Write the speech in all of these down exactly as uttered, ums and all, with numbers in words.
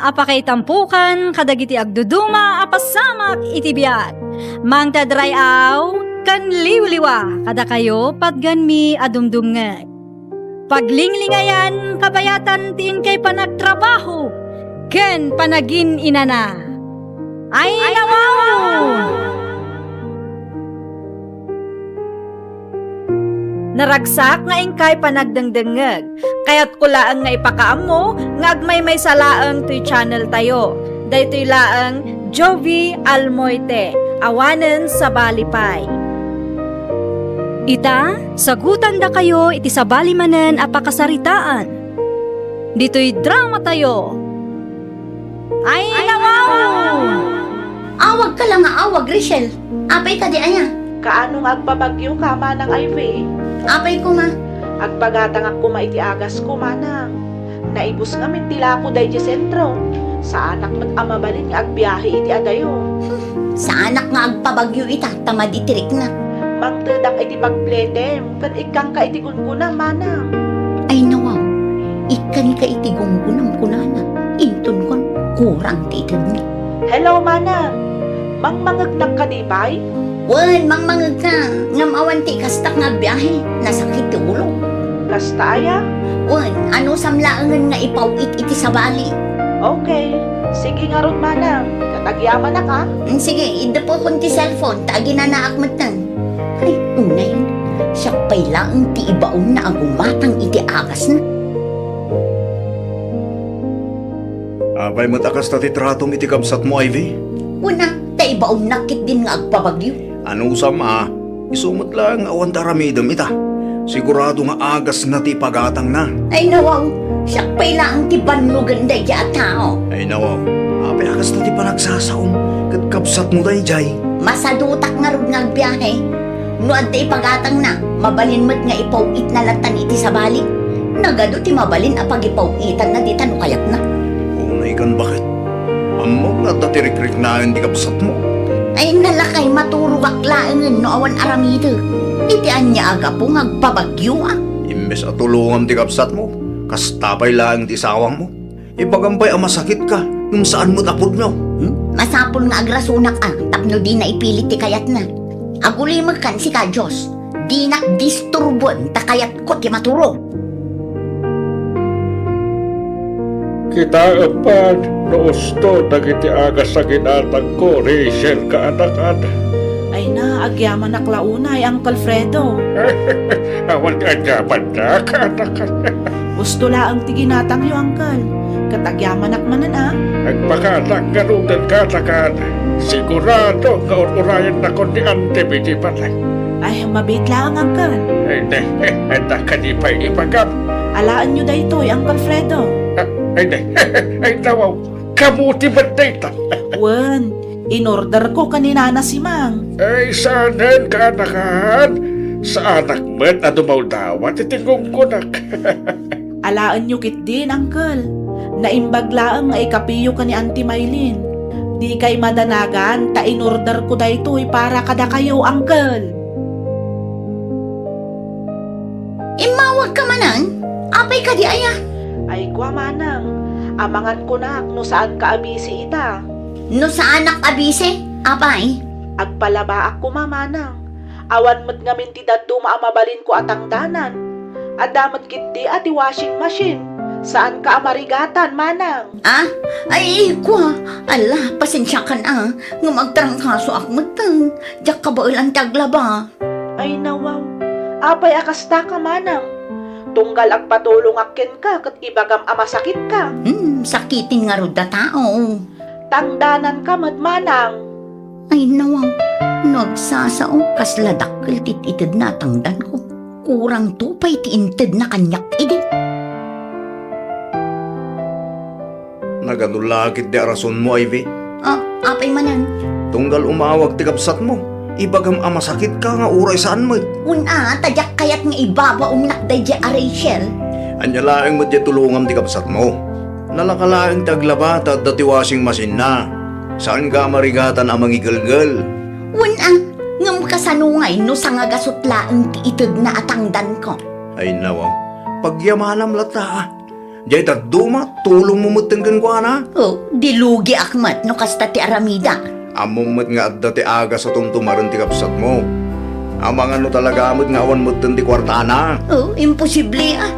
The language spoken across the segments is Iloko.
a pakaitampokan kadagiti agduduma a pasamak iti biag. Mangted ray-aw ken liwliwa kadakayo patgenmi a dumdumngeg. Paglinglingayan kabayatan ti inkay panagtrabaho ken panagin-inana. Ay, nawaw! Naragsak nga inkay panagdengdengngeg. Kayatko laeng nga ipakaammo nga agmaymaysa laeng toy channel tayo. Daytoy laeng Jovi Almoite, awanen sabali pay. Ita, sagutandakayo iti sabali manen a pakasaritaan. Ditoy drama tayo. Ay, nawaw! Awagka la nga awag, Rachel. Apay kadi aya? Kaano nga agpabagyoka, Manang Ivy? Apay koma? Agpagatangak koma iti agasko, Manang. Naibus ngamin ti lako daydi sentro. Saanak met a mabalin nga agbiahe iti adayo. Saanak nga agpabagyo ita, ta madi ti rikna. Mangtedak iti pagpletem, ket ikkanka iti gungguna, Manang. Ay, nawaw, ikkanka iti gungguna, kunana. Inton kuan, kurang ti itedna. Hello, Manang. Mangmangegnak kadi pay? Wen, mangmangegka. Ngem awan ti ikastak nga agbiahe. Nasakit ti ulo. Kasta aya? Wen, anusam laengen nga ipaw-it iti sabali. Okay. Sige ngarud, Manang. Ket agyamanak, a? Mm, sige, iddepekon ti cellphone, ta aginanaak metten. Ay, unay, siak pay laeng ti ibaonna a gumatang iti agasna. Apay met a kasta ti tratom iti kabsatmo, Ivy? Wen a, ta ibaonnak ketdin nga agpabagyo. Anusam a, isu met laeng nga awan ti aramidem ita. Sigurado nga agasna ti ipagatangna. Ay, nawaw, siak pay laeng ti bannogen daydi a tao. Ay, nawaw, apay a kasta ti panagsasaom ket kabsatmo daydiay? Masadutak ngarud nga agbiahe. No adda ipagatangna, mabalin met nga ipaw-itna lattan iti sabali. Nagadu ti mabalin a pagipaw-itanna dita no kayatna. Unay ken baket. Ammok nga adda ti rikriknaen ti kabsatmo. Ay, nalakay maturogak laengen no awan aramidek. Iti ania a gapu nga agpabagyoak? Imbes a tulongam ti kabsatmo, kasta pay laeng ti sawangmo. Ibagam pay a masakitka, ngem saan met a pudno. Hmm? Masapul nga agrasunak a, tapno dina ipilit ti kayatna. Agulimekkan sika, Dios. Dinak disturboen, ta kayatko ti maturog. Kitaem man no usto dagiti agas a ginatangko, Rachel, kaanakan. Ay na, agyamanak la unay, Uncle Fredo. Awan ti agyamanna, kaanakan. Usto laeng ti ginatangyo, Uncle. Ket agyamanak manen a. Agpakaanak ngaruden, kaanakan. Sigurado nga ur-urayennakon ni Auntie Betty pay. Ay, mabiit laeng, Uncle. Ay, ne, adda kadi pay ibagam? Alaenyo daytoy, Uncle Fredo. Ah, ay, ne, ay, nawaw, kamu ti met dayta. Wen, inorderko ken ni Nana Simang. Ay, saanen, kaanakan. Saanak met a dumawdawat iti gunggonak. Alaenyo ketdin, Uncle. Naimbag laeng nga ikapiyo ken ni Auntie Maylin. Dikay madanagan ta inorderko daytoy para kadakayo, Uncle. Immawagka manen? Apay kadi aya? Ay, kua, Manang. Amangan kunak no saanka a busy ita. No saanak a busy? Apay? Agpalabaak koma, Manang. Awan met ngamin ti dadduma a mabalinko a tangdanan. Adda met ketdi a ti washing machine. Saanka a marigatan, Manang. Ah? Ay, kua. Ala, pasensiakan a. Ngem agtarangkasoak metten. Diak kabaelan ti aglaba. Ay, nawaw. Apay a kastaka, Manang? Tunggal agpatulongak kenka ket ibagam a masakitka. Hmm, sakiten ngarud a tao. Tangdananka met, Manang. Ay, nawaw, no agsasao, kasla dakkel ti itedna a tangdanko. Kurangto pay ti intedna kaniak idi. Nagadu la ketdi a rasonmo, Ivy? Ah, apay manen? Tunggal umawag ti kabsatmo, ibagam a masakitka nga uray saan met. Wen a, ta diak kayat nga ibabaonnak daydiay a Rachel. Ania laeng met diay tulongam ti kabsatmo? Nalaka laeng ti aglaba ta adda ti washing machine-na. Saanka a marigatan a mangigelgel. Wen a, ngem kasano ngay no sangagasut laeng ti itedna a tangdanko? Ay, nawaw. Pagyamanam latta, a. Jay dadduma, tulongmo metten kenkuana. Oh, di lugiak met no kasta ti aramida. Ammom met nga adda ti agas a tumtumaren ti kabsatmo. Amangan no talaga met nga awan metten ti kuartana. Oh, imposible, ah.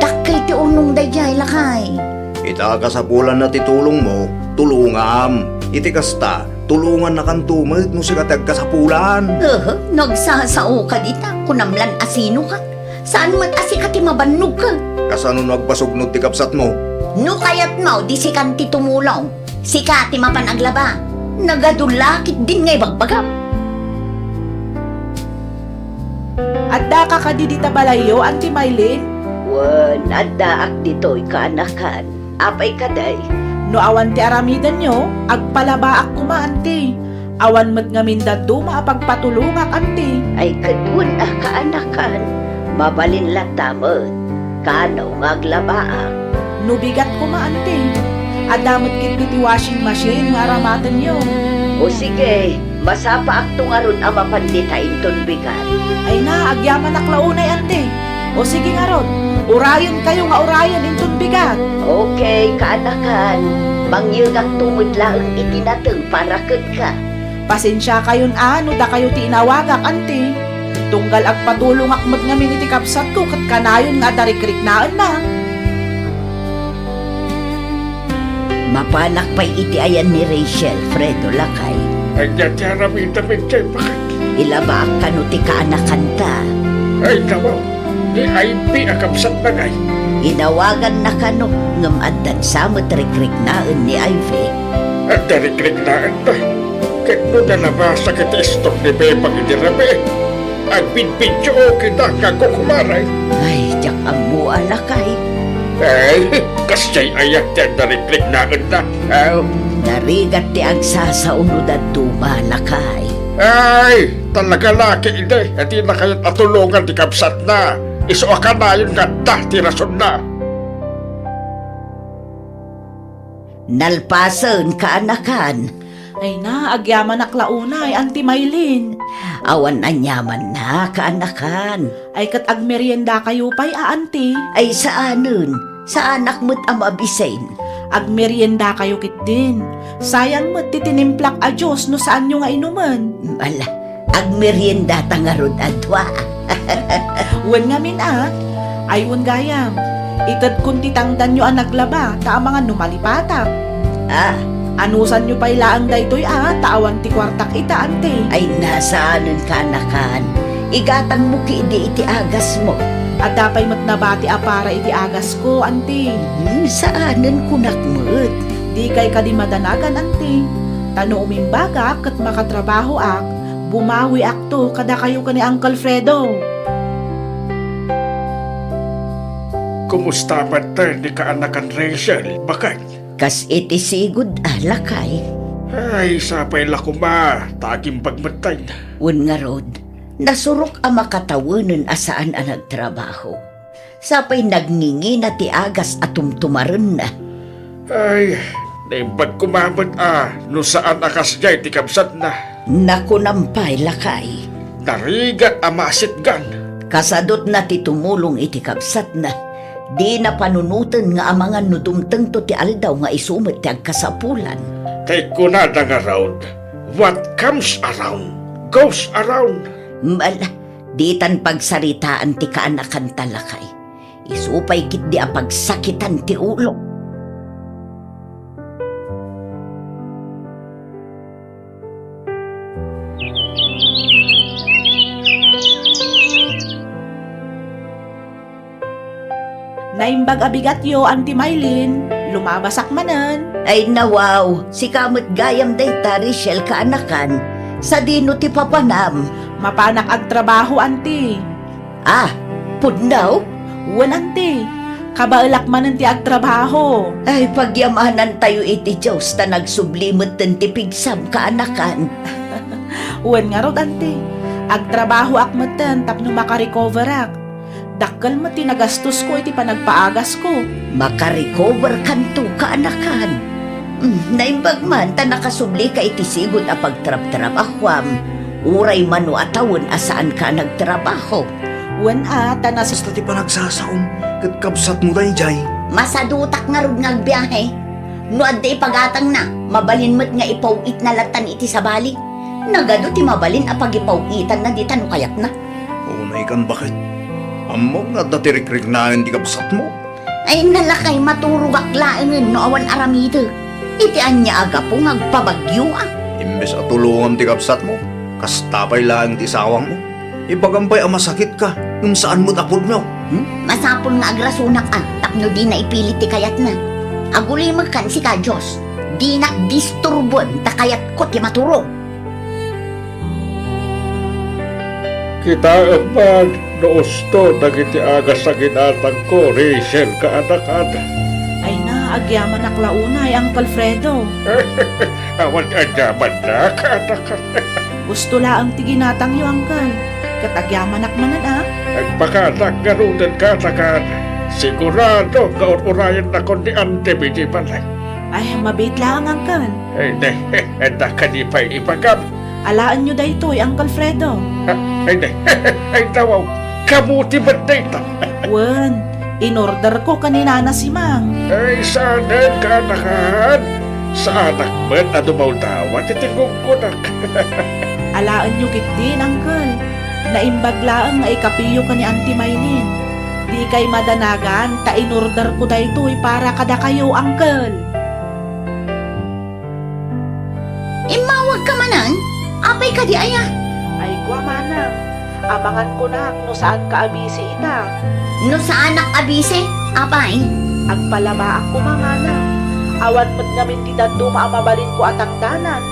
Dakkel ti unong daydiay, lakay. Ita kasapulanna ti tulongmo, tulongam. Iti kasta, tulongannakanto met no sika ti agkasapulan. Aha, no agsasaoka dita, kunam lan a sinoka. Saan met a sika ti mabannogka? Kasano no agpasugnod ti kabsatmo? No kayatmo, di sikan ti tumulong. Sika ti mapan aglaba. Nagadu la ketdin nga ibagbagam. Addaka kadi dita balayyo, Auntie Maylin? Wen, addaak ditoy, kaanakan. Apay kadi? No awan ti aramidenyo, agpalabaak koma, Auntie. Awan met ngamin dadduma a pagpatulongak, Auntie. Ay, ket wen a, kaanakan. Mabalin latta met. Kaano nga aglabaak? No bigat koma, Auntie, adda met ketdi ti washing machine nga aramatenyo. O sige, masapaakto ngarud a mapan dita inton bigat. Ay na, agyamanak la unay, Auntie. O sige ngarud, urayenkayo nga urayen inton bigat. Okay, kaanakan. Mangyegakto met laeng iti nateng para kenka. Pasensiakayon a no dakayo ti inawagak, Auntie. Tunggal agpatulongak met ngamin iti kabsatko ket kanayon nga adda rikriknaenna. Mapanak pay iti ayan ni Rachel, Fredo, lakay. Ania ti aramidem idiay, baket? Ilabaak kano ti kaanakanta. Ay, nawaw. Ni Ivy a kabsatna ngay? Inawaganna kano, ngem addan sa met rikriknaen ni Ivy. Adda rikriknaenta. Ket no nalabasa ket istor ni Bebang idi rabii, agbidbiddiook ida nga kukumaray. Ay, diak ammo a, lakay. Ay, kasdiay aya ti adda rikriknaenta? Aw. Narigat ti agsasao no dadduma, lakay. Ay, talaga la ketdi, a dina kayat a tulongan ti kabsatna. Isu a kanayon nga adda ti rasonna. Nalpasen, kaanakan. Ay na, agyamanak la unay, Auntie Maylin. Awan aniamanna, kaanakan. Ay ket agmeriendakayo pay a, Auntie? Ay saanen. Saanak met a mabisin. Agmeriendakayo ketdin. Sayang met ti tinimplak a juice no saanyo nga inumen. Ala, agmeriendata ngarud a dua. Wen ngamin a, ay wen gayam, itedkon ti tangdanyo a naglaba ta amangan no malipatak. Ah. Anusanyo pay laeng daytoy a ta awan ti kuartak ita, Auntie. Ay, saanen, kaanakan. Igatangmo ketdi iti agasmo. Adda pay met nabati a para iti agasko, Auntie. Hmm, saanen, kunak met. Dikay kadi madanagan, Auntie. Ta no umimbagak ket makatrabahoak, bumawiakto kadakayo ken ni Uncle Fredo. Kumusta met ni kaanakan Rachel, baket? Kas iti sigud a, lakay. Ay, sapay la koma ta agimbag metten. Wen ngarud, nasurok a makatawenen a saan a nagtrabaho. Sapay nagngingina ti agas a tumtumarenna. Ay, naimbag koma met a no saan a kasdiay ti kabsatna. Nakunam pay, lakay. Narigat a maasitgan. Kasadutna ti tumulong iti kabsatna. Dina panunoten nga amangan no dumtengto ti aldaw nga isu met ti agkasapulan. Kay kunada ngarud, "What comes around, goes around." Ala, ditan pagsaritaan ti kaanakanta, lakay. Isu pay ketdi a pagsakitan ti ulo. Naimbag a bigatyo, Auntie Maylin. Lumabasak manen. Ay, nawaw. Sika met gayam dayta, Rachel, kaanakan. Sadino ti papanam? Mapanak agtrabaho, Auntie. Ah, pudno? Wen, Auntie. Kabaelak manen ti agtrabaho. Ay, pagyamanantayo iti Dios ta nagsubli metten ti pigsam, kaanakan. Wen ngarud, Auntie. Agtrabahoak metten tapno makarecoverak. Dakkel met ti nagastosko iti panagpaagasko. Makarecoverkanto, kaanakan. Mm, naimbag man ta nakasublika iti sigud a pagtrabtrabahoam, uray mano a tawen a saanka a nagtrabaho. Wen a, ta nas- Kasta ti panagsasaom ket kabsatmo daydiay. Masadutak ngarud nga agbiahe. No adda ipagatangna, mabalin met nga ipaw-itna latan iti sabali. Nagadu ti mabalin a pagipaw-itanna dita no kayatna. Unaykan, baket. Ammom nga adda ti rikriknaen ti kabsatmo. Ay, nalakay, maturogak laengen no awan aramidek. Iti ania a gapu nga agpabagyo a. Imbes a tulongam ti kabsatmo, kasta pay laeng ti isawangmo. Ibagam pay a masakitka, ngem saan met a pudno. Hmm? Masapul nga agrasonak a, tapno dina ipilit ti kayatna. Agulimek kan sika, Dios. Dinak disturboen ta kayatko ti maturog. Kitaem man no usto dagiti agas a ginatangko, Rachel, kaanakan. Ay na, agyamanak la unay, Uncle Fredo. Awan agyamanak, kaanakan. Usto laeng ti ginatangyo, Uncle. Ket agyamanak manen a. Agpakanak ngaruden, kaanakan. Sigurado nga ur-urayennakon ni Auntie idiay balay. Ay, mabiit laeng, Uncle. Ay, ne, adda kadi pay ibagam. Alaenyo daytoy, Uncle Fredo. Ah, ay, ne. Ay, nawaw. Kamu ti met dayta. Wen, inorderko ken ni Nana Simang. Ay, saanen, kaanakan. Saanak met a dumawdawa ti tingungkunak. Alaenyo ketdin, Uncle. Naimbag laeng nga ikapiyo ken ni Auntie Maylin. Dikay madanagan ta inorderko daytoy para kadakayo, Uncle. Immawagka manen? Apay kadi aya? Ay, kua, manang. Amangan kunak no saanka a busy ita. No saanak a busy? Apay? Agpalabaak koma, manang. Awan met ngamin ti dadduma a mabalinko a tangdanan.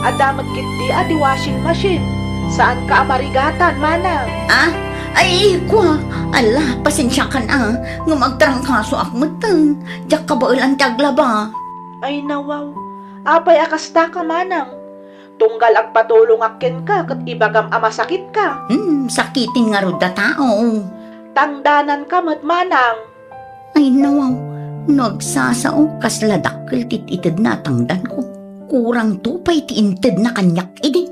Adda met ketdi a ti washing machine. Saanka a marigatan, manang. Ah? Ay, kua. Ala, pasensiakan a. Ngem agtarangkasoak metten. Diak kabaelan ti aglaba. Ay, nawaw. Apay a kastaka, manang? Tunggal agpatulongak kenka ket ibagam a masakitka. Hmm, sakiten ngarud a tao. Tangdananka met, manang. Ay, nawaw, no agsasao, kasla dakkel ti itedna a tangdanko. Kurangto pay ti intedna kaniak idi.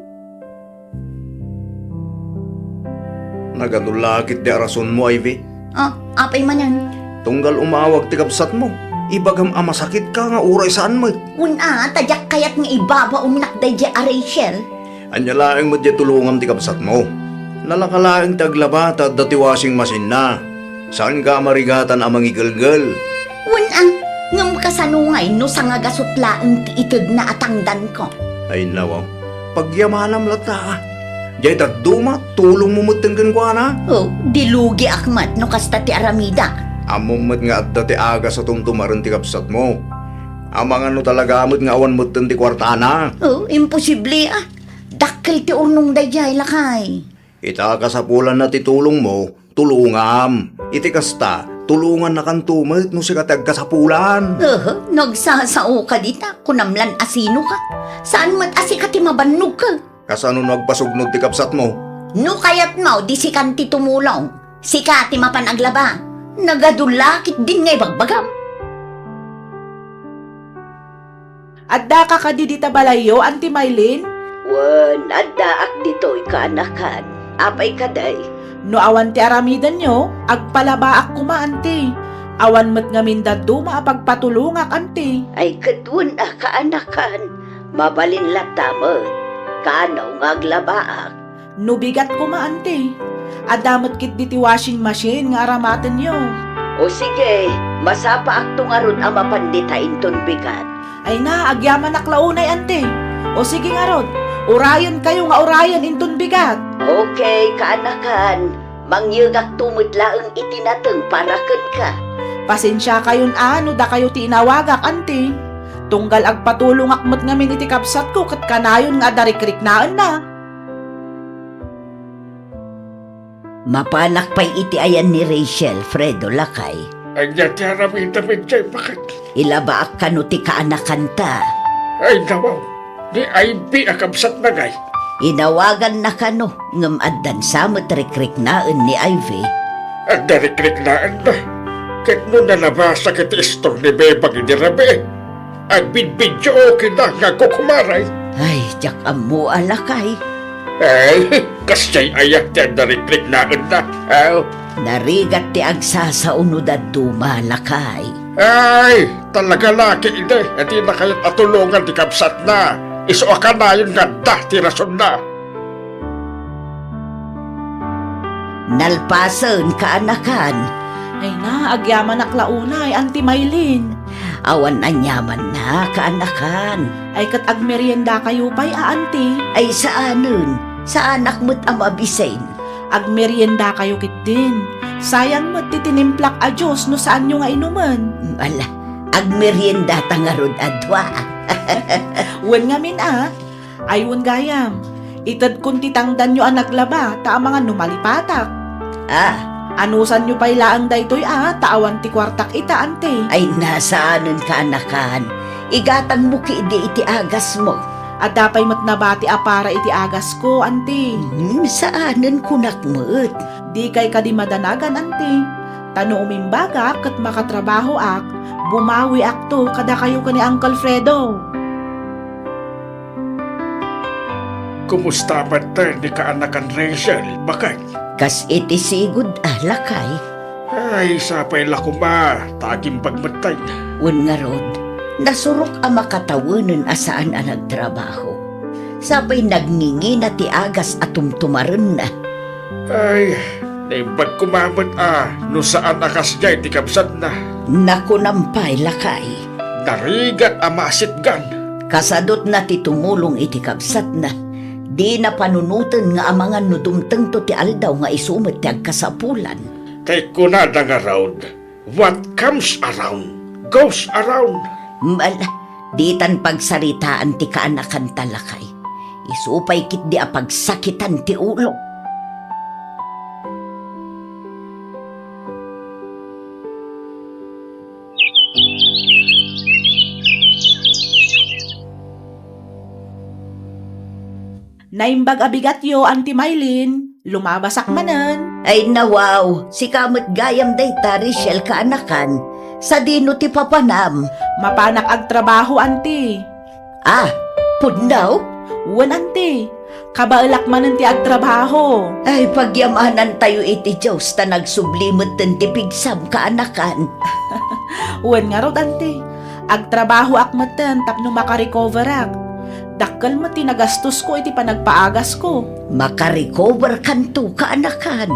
Nagadu la ketdi a rasonmo, Ivy. Ah, apay manen? Tunggal umawag ti kabsatmo, ibagam a masakitka nga uray saan met. Wen a, ta diak kayat nga ibabaonnak daydiay a Rachel. Ania laeng met diay tulongam ti kabsatmo? Nalaka laeng ti aglaba ta adda ti washing machine-na. Saanka a marigatan a mangigelgel. Wen a, ngem kasano ngay no sangagasut laeng ti itedna a tangdanko? Ay, nawaw. Pagyamanam latta. Diay dadduma, tulongmo metten kenkuana. Oh, di lugiak met no kasta ti aramidak. Ammom met nga adda ti agas a tumtumaren ti kabsatmo. Amangan no talaga met nga awan metten ti kuartana. Oh, imposible a. Dakkel ti urnong daydiay, lakay. Ita, kasapulanna ti tulongmo, tulongam. Iti kasta, tulongannakanto met no sika ti agkasapulan. Aha, no agsasaoka dita, kunam lan a sinoka. Saan met a sika ti mabannogka? Kasano no agpasugnod ti kabsatmo? No kayatmo, di sikan ti tumulong. Sika ti mapan aglaba. Nagadu la ketdin nga ibagbagam. Addaka kadi dita balayyo, Auntie Maylin? Wen, addaak ditoy, kaanakan. Apay kadi? No awan ti aramidenyo, agpalabaak koma, Auntie. Awan met ngamin dadduma a pagpatulongak, Auntie. Ay, ket wen a, kaanakan. Mabalin latta met. Kaano nga aglabaak? No bigat koma, Auntie. Adda met ketdi ti washing machine nga aramatenyo. O sige, masapaakto ngarud a mapan dita inton bigat. Ay na, agyamanak la unay, Auntie. O sige ngarud, urayenkayo nga urayen inton bigat. Okay, kaanakan. Mangyegakto met laeng iti nateng para kenka. Pasensiakayon a no dakayo ti inawagak, Auntie. Tunggal agpatulongak met ngamin iti kabsatko ket kanayon nga adda rikriknaenna. Mapanak pay iti ayan ni Rachel, Fredo, lakay. Ania ti aramidem idiay, baket? Ilabaak kano ti kaanakanta. Ay, nawaw. Ni Ivy a kabsatna ngay. Inawaganna kano, ngem addan sa met rikriknaen ni Ivy. Adda rikriknaenna. Ket no nalabasa ket ti istor ni Bebang idi rabii. Agbidbidyo, okay na nga kukumaray. Ay, diak ammo a, lakay. Ay, kasjay aya ti adda rikriknaenna. Aw. Narigat ti agsasao no dadduma, lakay. Ay, talaga laki idi, a dinakayo a tulongan ti kabsatna. Isu a kanayon nga adda ti rasonna. Nalpasen, kaanakan. Ay na, agyamanak la unay, Auntie Maylin. Awan aniamanna, kaanakan. Ay ket agmeriendakayo pay a, Auntie? Ay saanen, saanak met a mabisin. Agmeriendakayo ketdin. Sayang met ti tinimplak a juice no saanyo nga inumen. Ala, agmeriendata ngarud a dua. Wen ngamin a, ay wen gayam. Itedkon ti tangdanyo a naglaba, ta amangan no malipatak. Ah. Anusanyo pay laeng daytoy a, ta awan ti kuartak ita, Auntie. Ay, saanen, kaanakan. Igatangmo ketdi iti agasmo. Adda pay met nabati a para iti agasko, Auntie. Hmm, saanen, kunak met. Dikay kadi madanagan, Auntie. Ta no umimbagak ket makatrabahoak, bumawiakto kadakayo ken ni Uncle Fredo. Kumusta met ni kaanakan Rachel, baket? Kas iti sigud a, lakay. Ay, sapay la koma, ta agimbag metten. Wen ngarud, nasurok a makatawenen a saan a nagtrabaho. Sapay nagngingina ti agas a tumtumarenna. Ay, naimbag koma met a no saan a kasdiay ti kabsatna. Nakunam pay, lakay. Narigat a masitgan. Kasadutna ti tumulong iti kabsatna. Dina panunoten nga amangan no dumtengto ti aldaw nga isu met ti agkasapulan. Kay kunada ngarud, "What comes around, goes around." Ala, ditan pagsaritaan ti kaanakanta, lakay. Isu pay ketdi a pagsakitan ti ulo. Naimbag a bigatyo, Auntie Maylin. Lumabasak manen. Ay, nawaw, sika met gayam dayta, Rachel, kaanakan. Sadino ti papanam? Mapanak agtrabaho, Auntie. Ah, pudno? Wen, Auntie. Kabaelak manen ti agtrabaho. Ay, pagyamanantayo iti Dios ta nagsubli metten ti pigsam, kaanakan. Wen ngarud, Auntie. Agtrabahoak metten tapno makarecoverak. Dakkel met ti nagastosko iti panagpaagasko. Makarecoverkanto, kaanakan.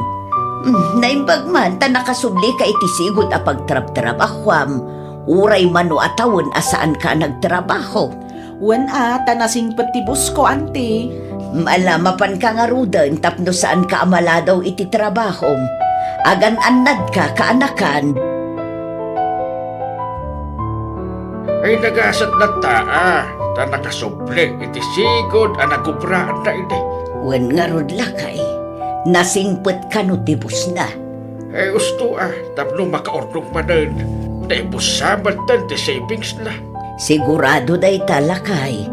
Mm, naimbag man ta nakasublika iti sigud a pagtrabtrabahuam, uray mano a tawen a saanka a nagtrabaho. Wen a, ta nasingpet ti busko, Auntie. Mm, ala, mapanka ngaruden tapno saanka a maladaw iti trabahom. Agan-annadka, kaanakan. Ay, nagasat latta a, ta nakasubli iti sigud a nagubraanna idi. Wen ngarud, lakay, nasingpet kano ti busna? Ay, usto a, tapno makaurnong manen, ta ibussa metten ti savingsna. Sigurado dayta, lakay.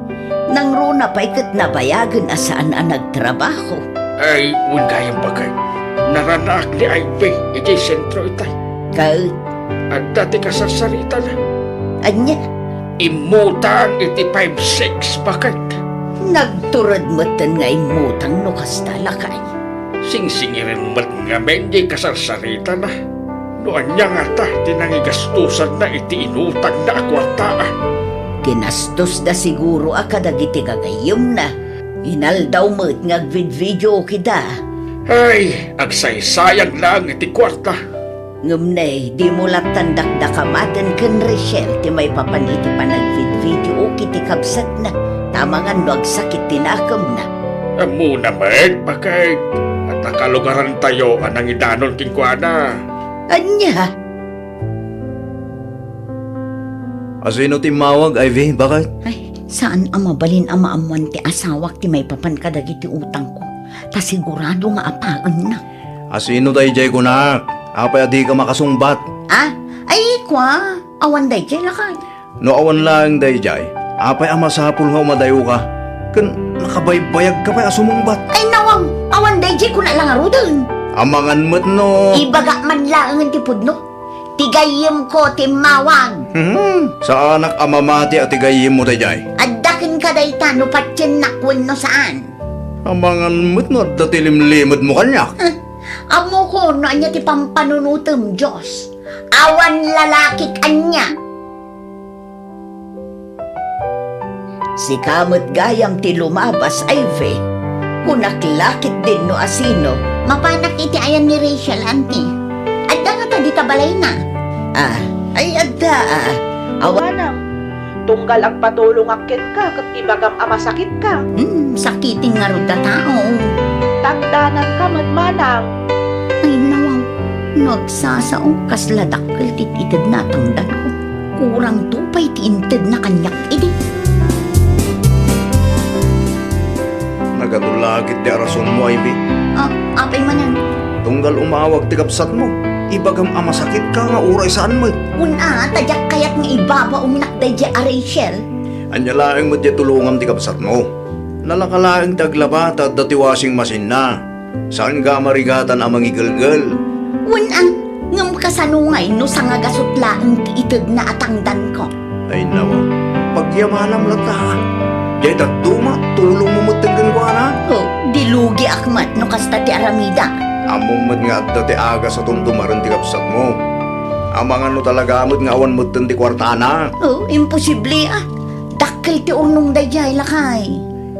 Nangruna pay ket nabayagen a saan a nagtrabaho. Ay, wen gayam, baket. Naranaak ni Ivy idiay sentro itay. Ket? Adda ti kasarsaritana. Ania? Immutang iti five six, baket. Nagtured metten nga immutang no kasta, lakay. Singsingiren met ngamin diay kasarsaritana. No ania ngata ti nangigastosanna iti inutangna a kuarta a? Ginastosda siguro a kadagiti gagayyemna. Inaldaw met nga agvidvideookida. Ay, agsaysayang laeng iti kuarta. Ngem ne, dimo lattan dakdakamaten ken Rachel ti maipapan iti panagvidvideooki ti kabsatna, ta amangan no agsakit ti nakemna. Ammona met, baket, a ta kalugarantayo a nangidanon kenkuana. Ania? Asino ti immawag, Ivy, baket? Ay, saan a mabalin a maammuan ti asawak ti maipapan kadagiti utangko, ta sigurado nga apaennak. Asino daydiay, kunak? Apay a dika makasungbat? Ah, ay, kua, awan daydiay, lakay. No awan laeng daydiay, apay a masapul nga umadayoka? Ken nakabaybayagka pay a sumungbat. Ay, nawang, awan daydiay, kuna la ngaruden. Amangan met no. Ibagak man laengen ti pudno. Ti gayyemko ti immawag. Hmm, saanak a mamati a ti gayyemmo daydiay. Adda kenka dayta no patiennak wenno saan. Amangan met no adda ti limlimedmo kaniak. Huh? Ammokon no ania ti pampanunotem, Dios. Awan lalakik ania. Sika met gayam ti lumabas, Ivy. Kunak la ketdin no asino. Mapanak iti ayan ni Rachel, Auntie. Adda ngata dita balayna? Ah, ay adda, ah. Awan. Manang, tunggal agpatulongak kenka ket ibagam a masakitka. Hmm, sakiten ngarud a tao. Tangdananka met, Manang. Ay, nawaw. No agsasao, kasla dakkel ti itedna a tangdanko. Kurangto pay ti intedna kaniak idi. Nagadu la ketdi a rasonmo, Ivy. Ah, apay manen? Tunggal umawag ti kabsatmo, ibagam a masakitka nga uray saan met. Wen a, ta diak kayat nga ibabaonnak daydiay a Rachel. Ania laeng met diay tulongam ti kabsatmo? Nalaka laeng ti aglaba ta adda ti washing machine-na. Saanka a marigatan a mangigelgel? Wen a, ngem kasano ngay no sangagasut laeng ti itedna a tangdanko? Ay, nawa. Pagyamanam latta. Diay dadduma, tulongmo metten kenkuana. Oh, di lugiak met no kasta ti aramidak. Ammom met nga adda ti agas a tumtumaren ti kabsatmo. Amangan no talaga met nga awan metten ti kuartana. Oh, imposible a. Dakkel ti urnong daydiay, lakay.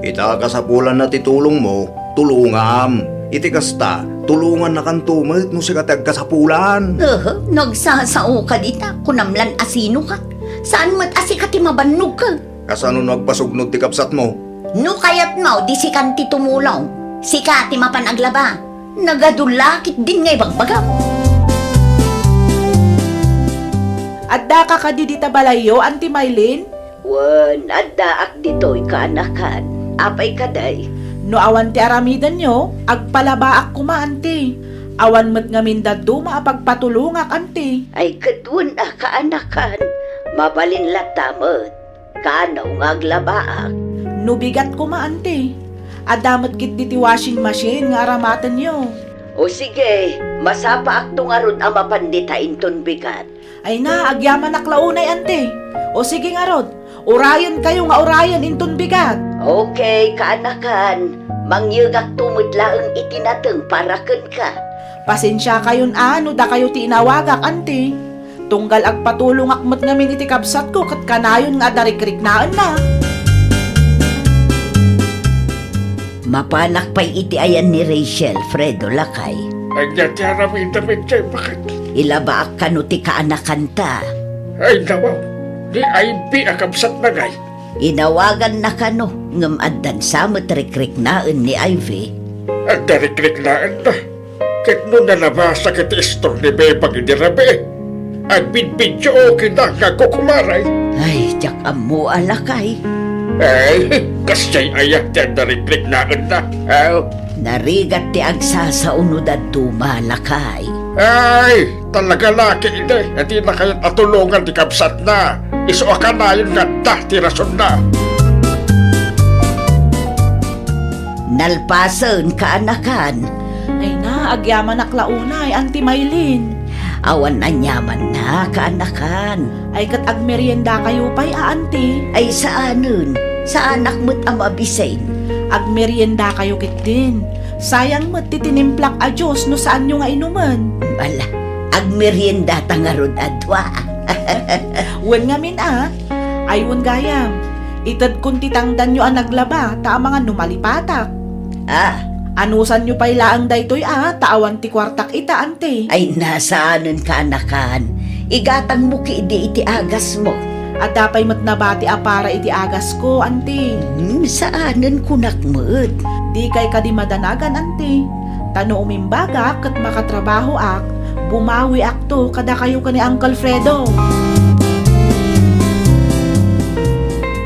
Ita a kasapulanna ti tulongmo, tulongam. Iti kasta, tulongannakanto met no sika ti agkasapulan. Aha, no agsasaoka dita, kunam lan a sinoka. Saan met a sika ti mabannogka. Kasano no agpasugnod ti kabsatmo? No kayatmo, di sikan ti tumulong. Sika ti mapan aglaba. Nagadu la ketdin nga ibagbagam. Addaka kadi dita balayyo, Auntie Mylene? Wen, addaak ditoy, kaanakan. Apay kadi? No awan ti aramidenyo, agpalabaak koma, Auntie. Awan met ngamin dadduma a pagpatulongak, Auntie. Ay, ket wen a, kaanakan. Mabalin latta met. Kano nga aglabaak? No bigat koma, Auntie. Adda met ketdi ti washing machine nga aramatenyo. O sige, masapaakto ngarud a mapan dita inton bigat. Ay na, agyamanak la unay, Auntie. O sige ngarud, urayenkayo nga urayen inton bigat. Okay, kaanakan. Mangyegakto met laeng iti nateng para kenka. Pasensiakayon a no dakayo ti inawagak, Auntie. Tunggal agpatulongak met ngamin iti kabsatko ket kanayon nga adda rikriknaenna. Mapanak pay iti ayan ni Rachel, Fredo, lakay. Ania ti aramidem idiay, baket? Ilabaak kano ti kaanakanta. Ay, nawaw. Ni Ivy a kabsatna ngay. Inawaganna kano, ngem addan sa met rikriknaen ni Ivy. Adda rikriknaenna. Ket no nalabasnak iti istor ni Bebang idi rabii, agbidbidyook ida nga agkukumaray. Ay, diak ammo a, lakay. Ay, kasdiay aya ti adda rikriknaenna? Aw. Narigat ti agsasao no dadduma, lakay. Ay, talaga la ketdi a dinakayat a tulongan ti kabsatna. Isu a kanayon nga adda ti rasonna. Nalpasen, kaanakan. Ay na, agyamanak la unay, Auntie Mylene. Awan aniamanna, kaanakan. Ay ket agmeriendakayo pay a, Auntie? Ay saanen, saanak met a mabisin. Agmeriendakayo ketdin. Sayang met ti tinimplak a juice no saanyo nga inumen. Ala, agmeriendata ngarud a dua. Wen ngamin a, ay wen gayam, itedkon ti tangdanyo a naglaba ta amangan no malipatak. Ah. Anusanyo pay laeng daytoy a, ta awan ti kuartak ita, Auntie. Ay, na saanen, kaanakan. Igatangmo ketdi iti agasmo. Adda pay met nabati a para iti agasko, Auntie. Hmm, saanen, kunak met. Dikay kadi madanagan, Auntie. Ta no umimbagak ket makatrabahoak, bumawiakto kadakayo ken ni Uncle Fredo.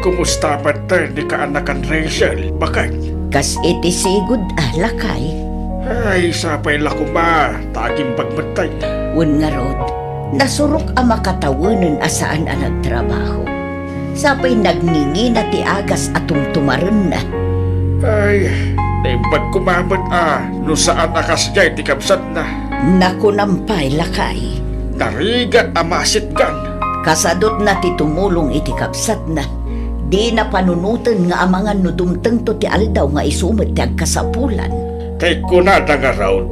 Kumusta met ni kaanakan Rachel, baket? Kas iti sigud a, lakay. Ay, sapay la koma, ta agimbag met. Wen ngarud, nasurok a makatawenen a saan a nagtrabaho. Sapay nagngingina ti agas a tumtumarenna. Ay, naimbag koma met a no saan a kasdiay ti kabsatna. Nakunam pay, lakay. Narigat a masitgan. Kasadutna ti tumulong iti kabsatna. Dina panunoten nga amangan no dumtengto ti aldaw nga isu met ti agkasapulan. Kay kunada ngarud,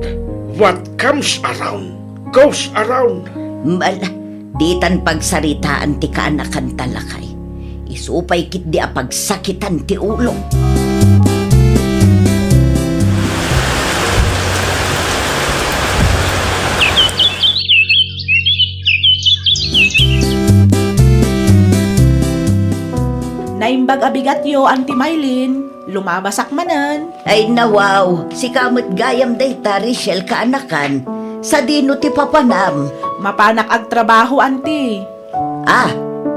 "What comes around goes around." Bala, ditan pagsaritaan ti kaanakanta, lakay. Isu pay ketdi a pagsakitan ti ulo. Naimbag a bigatyo, Auntie Mylene. Lumabasak manen. Ay, nawaw, sika met gayam dayta, Rachel, kaanakan. Sadino ti papanam? Mapanak agtrabaho, Auntie. Ah,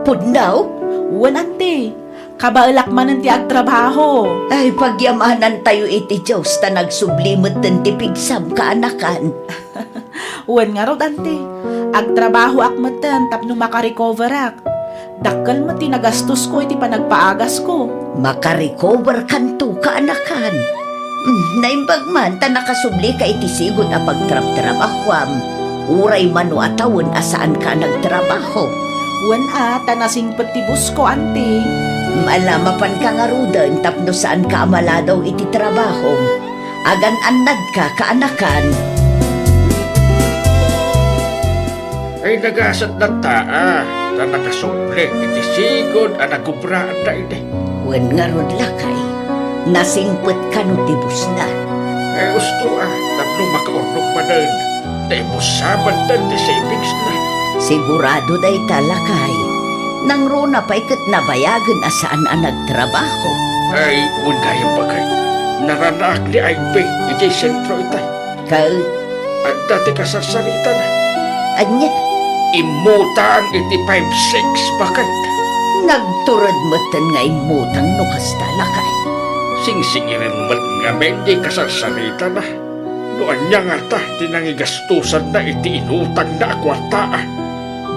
pudno? Wen, Auntie. Kabaelak manen ti agtrabaho. Ay, pagyamanantayo iti Dios ta nagsubli metten ti pigsam, kaanakan. Wen ngarud, Auntie. Agtrabahoak metten tapno makarecoverak. Dakkel met ti nagastosko iti panagpaagasko. Makarecover kanto, kaanakan. Hmm, naimbag man ta nakasublika iti sigud a pagtrabtrabahoam. Uray mano a tawen a saanka a nagtrabaho. Wen a, ta nasingpet ti busko, Auntie. Ala, mapanka ngaruden tapno saanka a maladaw iti trabahom. Agan-annadka, kaanakan. Ay, nagasat latta, a, ta nakasubli iti sigud a nagubraanda idi. Wen ngarud, lakay, nasingpet kano ti busna? Ay, usto, a, tapno makaurnong manen, ta ibusabandan ti savingsna. Sigurado dayta, lakay. Nangruna pay ket nabayagen a saan a nagtrabaho. Ay, wen gayam, baket. Naranaak ni Ivy idiay sentro itay. Ket? Adda ti kasarsaritana. Ania? Immutang iti five six, baket. Nagtured metten nga immutang no kasta, lakay. Singsingiren met ngamin ti kasarsaritana. No ania ngata ti nangigastosanna iti inutangna a kuarta, a?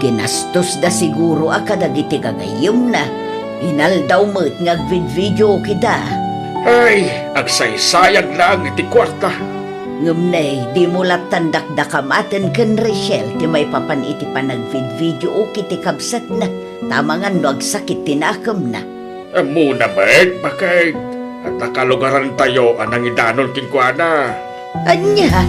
Ginastosda siguro a kadagiti gagayyemna. Inaldaw met nga agvidvideookida. Ay, agsaysayag laeng iti kuarta. Ngem ne, dimo lattan dakdakamaten ken Rachel ti maipapan iti panagvidvideooki ti kabsatna, ta amangan no agsakit ti nakemna. Ammona met, baket, a ta kalugarantayo a nangidanon kenkuana. Ania?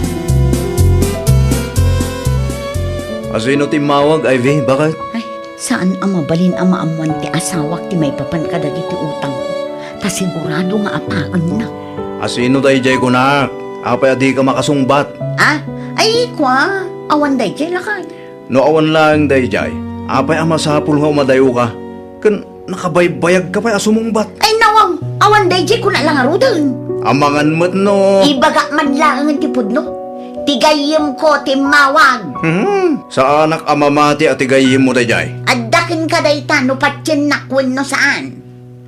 Asino ti immawag, Ivy, baket? Ay, saan a mabalin a maammuan ti asawak ti maipapan kadagiti utangko, ta sigurado nga apaennak. Asino daydiay kunak? Apay a dika makasungbat? Ah? Ay, kua, awan daydiay, lakay. No awan laeng daydiay, apay a masapul nga umadayoka? Ken nakabaybayagka pay a sumungbat. Ay, nawaw, awan daydiay kuna la ngaruden. Amangan met no. Ibagak man laengen ti pudno. Ti gayyemko ti immawag. Hmm, saanak a mamati a ti gayyemmo daydiay. Adda kenka dayta no patiennak wenno saan.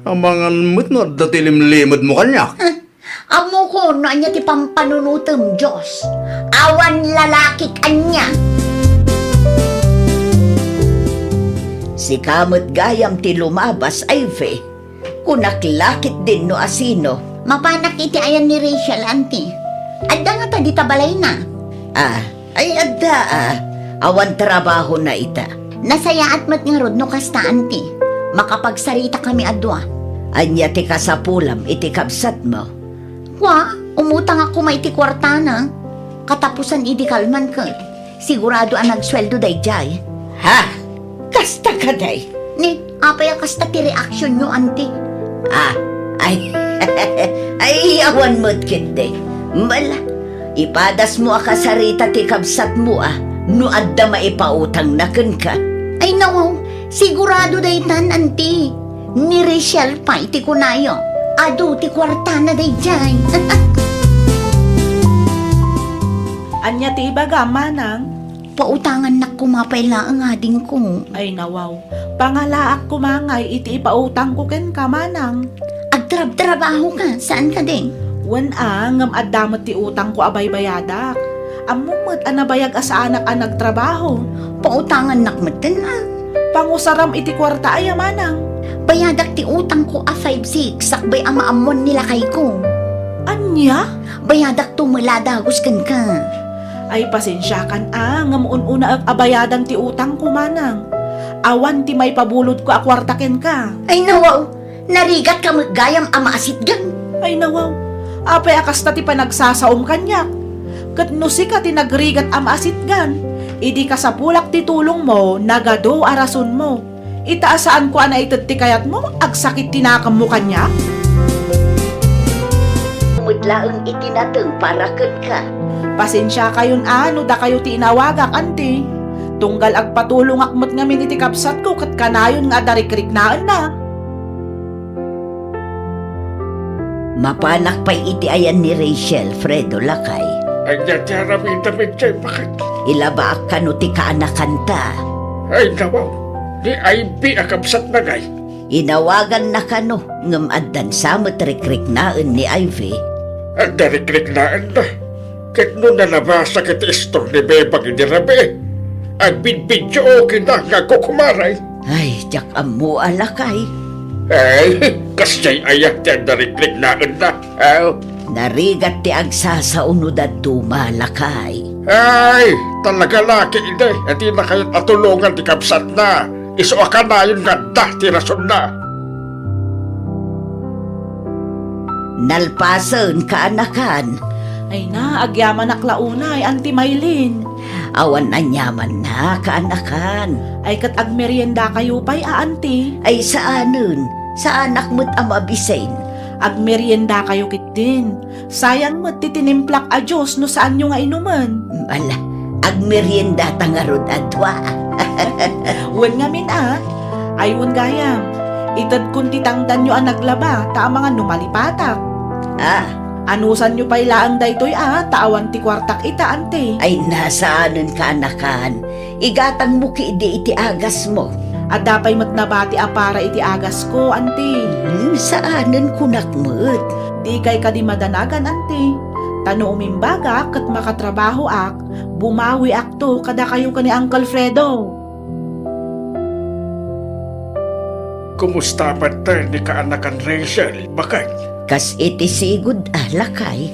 Amangan met no adda ti limlimedmo kaniak. Huh? Ammokon no ania ti pampanunotem, Dios. Awan lalakik ania. Sika met gayam ti lumabas, Ivy. Kunak la ketdin no asino. Mapanak iti ayan ni Rachel, Auntie. Adda ngata dita balayna? Ah, ay, adda, a. Awan trabahona ita. Nasayaat met ngarud no kasta, Auntie. Makapagsaritaka mi a dua. Ania ti kasapulam iti kabsatmo? Kua, umutangak koma iti kuartana. Katapusan idi kalman ket. Sigurado a nagsueldo daydiay. Ha? Kasta kadi? Ni, apay a kasta ti reaksionyo, Auntie? Ah, ay, ay, awan met ketdi. Bala, ipadasmo a kasarita ti kabsatmo a no adda maipautangna kenka. Ay, nawaw, sigurado daytan, Auntie. Ni Rachel pay ti kunayo. Adu ti kuartana daydiay. Ania ti ibagam, Manang? Pautangannak koma pay laeng, adingko. Ay, nawaw. Pangalaak koma ngay iti ipautangko kenka, Manang. Agtrabtrabahoka, saan kadi? Wen a, ngem adda met ti utangko a baybayadak. Ammom met a nabayag a saanak a nagtrabaho. Pautangannak metten a. Pangusaram iti kuarta aya, Manang? Bayadak ti utangko a five six sakbay a maammuan ni lakayko. Ania? Bayadakto met la a dagus kenka. Ay, pasensiakan a, ngem un-unaek a bayadan ti utangko, Manang. Awan ti maipabulodko a kuarta kenka. Ay, nawaw! Narigatka met gayam a maasitgan. Ay, nawaw! Apay a kasta ti panagsasaom kaniak? Ket no sika ti nagrigat a maasitgan, Idi kasapulak ti tulongmo, nagadu a rasonmo. Ita a saanko a naited ti kayatmo, agsakit ti nakemmo kaniak? Met laeng iti nateng para kenka. Pasensiakayon a no dakayo ti inawagak, anti. Tunggal agpatulongak met ngamin iti kabsatko ket kanayon nga adarikrikriknaenna. Mapanak pay iti ayan ni Rachel, Fredo, lakay. Ania ti aramidem idiay, baket? Ilabaak kano ti kaanakanta. Ay, nawaw. Ni Ivy a kabsatna ngay? Inawaganna kano, ngem addan sa met rikriknaen ni Ivy. Adda rikriknaenna. Ket no nalabasak iti istor ni Bebang idi rabii, agbidbidyookina nga agkukumaray. Ay, diak ammo a, lakay. Ay, kasdiay aya ti adda rikriknaenna? Aw. Narigat ti agsasao no dadduma, lakay. Ay, talaga la ket idi, a dinakayo a tulongan ti kabsatna. Isu a kanayon nga adda ti rasonna. Nalpasen, kaanakan. Ay na, agyamanak la unay, Auntie Mylene. Awan aniamanna, kaanakan. Ay ket agmeriendakayo pay a, Auntie? Ay saanen, saanak met a mabisin. Agmeriendakayo ketdin. Sayang met ti tinimplak a juice no saanyo nga inumen. Ala, agmeriendata ngarud a dua. Wen ngamin a, ay wen gayam, itedkon ti tangdanyo a naglaba, ta amangan no malipatak. Ah. Anusanyo pay laeng daytoy a, ta awan ti kuartak ita, Auntie. Ay, saanen, kaanakan. Igatangmo ketdi iti agasmo. Adda pay met nabati a para iti agasko, Auntie. Hmm, saanen, kunak met. Dikay kadi madanagan, Auntie. Ta no umimbagak ket makatrabahoak, bumawiakto kadakayo ken ni Uncle Fredo. Kumusta met ni kaanakan Rachel, baket? Kas iti sigud a, lakay.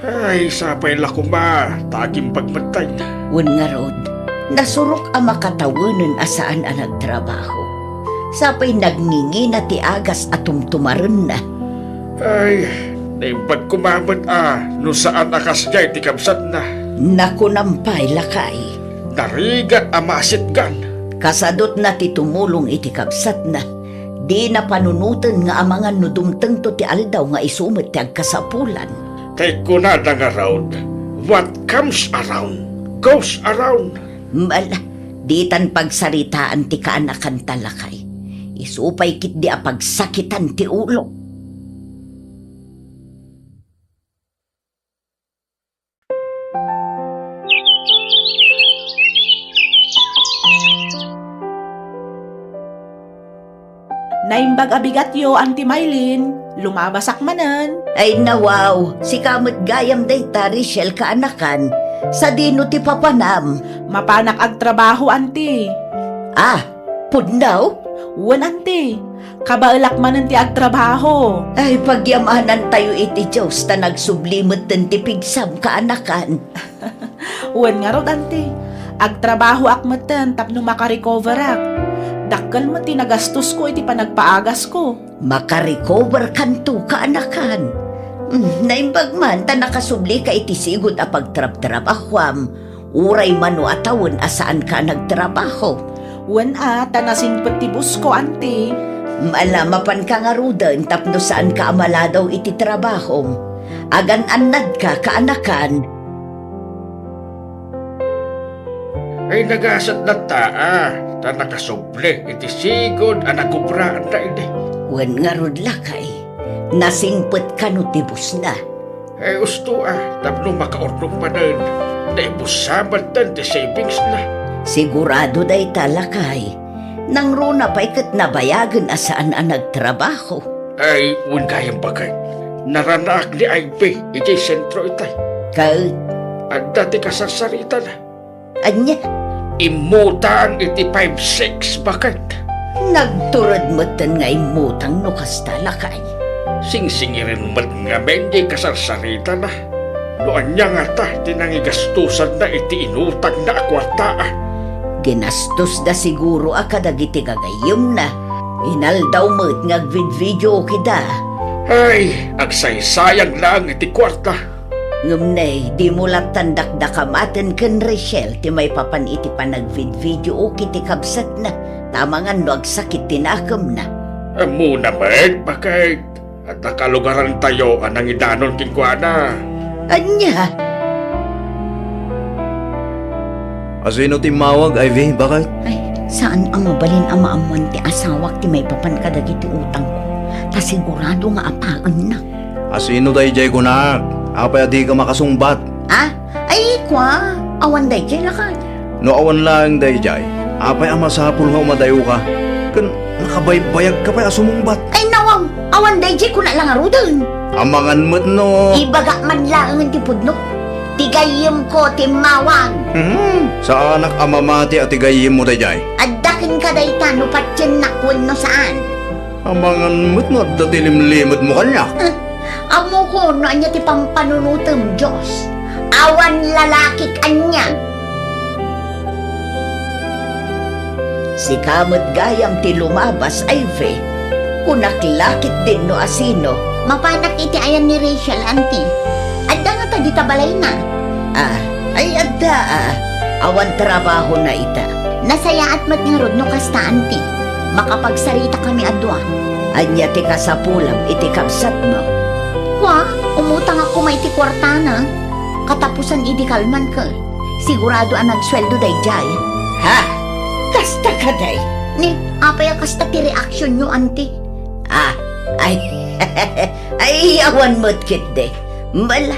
Ay, sapay la koma, ta agimbag met dayta. Wen ngarud, nasurok a makatawenen a saan a nagtrabaho. Sapay nagngingina ti agas a tumtumarenna. Ay, naimbag koma met a no saan a kasdiay ti kabsatna. Nakunam pay, lakay. Narigat a maasitgan. Kasadutna ti tumulong iti kabsatna. Dina panunoten nga amangan no dumtengto ti aldaw nga isu met ti agkasapulan. Tay kunada ngarud, "What comes around, goes around." Ala, ditan pagsaritaan ti kaanakanta, lakay. Isu pay ketdi a pagsakitan ti ulo. Naimbag a bigatyo, Auntie Mylene. Lumabasak manen. Ay, nawaw. Sika met gayam dayta, Rachel, kaanakan. Sadino ti papanam? Mapanak agtrabaho, Auntie. Ah, pudno? Wen, Auntie. Kabaelak manen ti agtrabaho. Ay, pagyamanantayo iti Dios ta nagsubli metten ti pigsam, kaanakan. Wen ngarud, Auntie. Agtrabahoak metten tapno makarecoverak. Dakkel met ti nagastosko iti panagpaagasko. Makarecoverkanto, kaanakan. Hmm, naimbag man ta nakasublika iti sigud a pagtrabtrabahuam. Uray mano a tawen a saanka a nagtrabaho. Wen a, ta nasingpet ti busko, Auntie. Ala, mapanka ngaruden tapno saanka a maladaw iti trabahom. Agan-annadka, kaanakan. Ay, nagasat latta a, ta nakasubli iti sigud a nagubraanna idi. Wen ngarud, lakay, nasingpet kano ti busna. Ay, usto a, tapno makaurnong manen, naibussa metten ti savingsna. Sigurado dayta, lakay. Nangruna pay ket nabayagen a saan a nagtrabaho. Ay, wen gayam, baket. Naranaak ni Ivy idiay sentro itay. Ket? Adda ti kasarsaritana. Ania? Immutang iti five six, baket. Nagtured metten nga immutang no kasta, lakay. Singsingiren met ngamin ti kasarsaritana. No ania ngata ti nangigastosanna iti inutangna a kuarta a? Ginastosda siguro a kadagiti gagayyemna. Inaldaw met nga agvidvideokida. Ay, agsaysayang laeng iti kuarta. Ngem nay, dimo lattan dakdakamaten ken Rachel ti maipapan iti panagvidvideoki ti kabsatna, ta amangan no agsakit ti nakemna. Ammona met, baket. Adda kalugarantayo a nangidanon kenkuana. Ania? Asino ti immawag, Ivy, baket? Ay, saan a mabalin a maammuan ti asawak ti maipapan kadagiti utangko, ta sigurado nga apaennak. Asino daydiay kunak? Apay a dika makasungbat? Ah? Ay, kua, awan daydiay, lakay. No awan laeng daydiay, apay a masapul nga umadayoka? Ken nakabaybayagka pay a sumungbat. Ay, nawaw, awan daydiay, kuna la ngaruden. Amangan met no. Ibagak man laengen ti pudno. Ti gayyemko ti immawag. Hmm, saanak a mamati a ti gayyemmo daydiay. Adda kenka dayta no patiennak wenno saan. Amangan met no adda ti limlimedmo kaniak. Eh, ammokon no ania ti pampanunotem, Dios. Awan lalakik ania. Sika met gayam ti lumabas, Ivy. Kunak la ketdin no asino. Mapanak iti ayan ni Rachel, Auntie. Adda ngata dita balayna? Ah, ay adda, ah. Awan trabahona ita. Nasayaat met ngarud no kasta, Auntie. Makapagsaritaka kami a dua. Ania ti kasapulam iti kabsatmo? Kua, umutangak koma iti kuartana. Katapusan idi kalman ket sigurado a nagsueldo daydiay. Ha? Kasta kadi? Ni, apay a kasta ti reaksionyo, Auntie? Ah, ay, ay, awan met ketdi. Mala,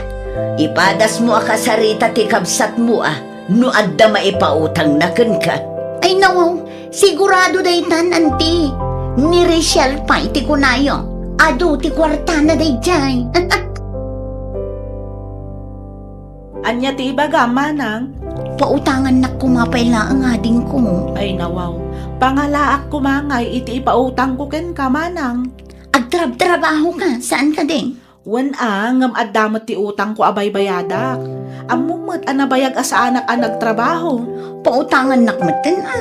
ipadasmo a kasarita ti kabsatmo a no adda maipautangna kenka. Ay, nawaw, sigurado daytan, Auntie. Ni Rachel pay ti kunayo. Adu ti kuartana daydiay. Ania ti ibagam, Manang? Pautangannak koma pay laeng adingko. Ay, nawaw. Pangalaak koma ngay iti ipautangko kenka, Manang. Agtrabtrabahoka, saan kadi? Wen a, ngem adda met ti utangko a baybayadak. Ammom met a nabayag a saanak a nagtrabaho. Pautangannak metten a.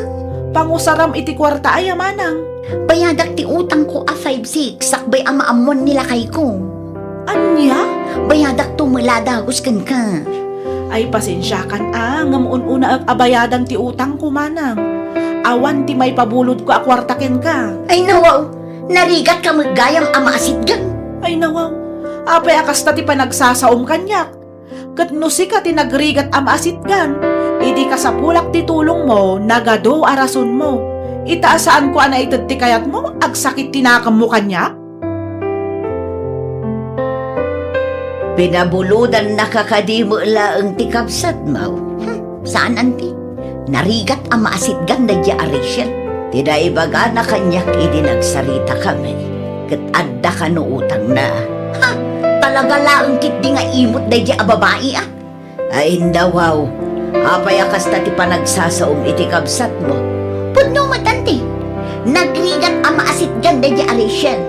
Pangusaram iti kuarta aya, Manang? Bayadak ti utangko a five six sakbay a maammuan ni lakayko. Ania? Bayadakto mela dagus kenka. Ay, pasensiakan a, ngem un-unaek a bayadan ti utangko, Manang. Awan ti maipabulodko a kuarta kenka. Ay, nawaw! Narigatka met gayam a maasitgan. Ay, nawaw! Apay a kasta ti panagsasaom kaniak? Ket no sika ti nagrigat a maasitgan, idi kasapulak ti tulongmo, nagadu a rasonmo. Ita a saanko a naited ti kayatmo, agsakit ti nakemmo kaniak? Pinabulodannaka kadi met laeng ti kabsatmo? Hmm, saan, Auntie. Narigat a maasitgan daydiay a Rachel. Ti naibagana kaniak idi nagsaritakami, ket adda kano utangna. Ha? Talaga laeng ketdi nga imot daydiay a babai a? Ay, nawaw. Apay a kasta ti panagsasaom iti kabsatmo? Pudno met, Auntie. Nagrigat a maasitgan daydiay a Rachel.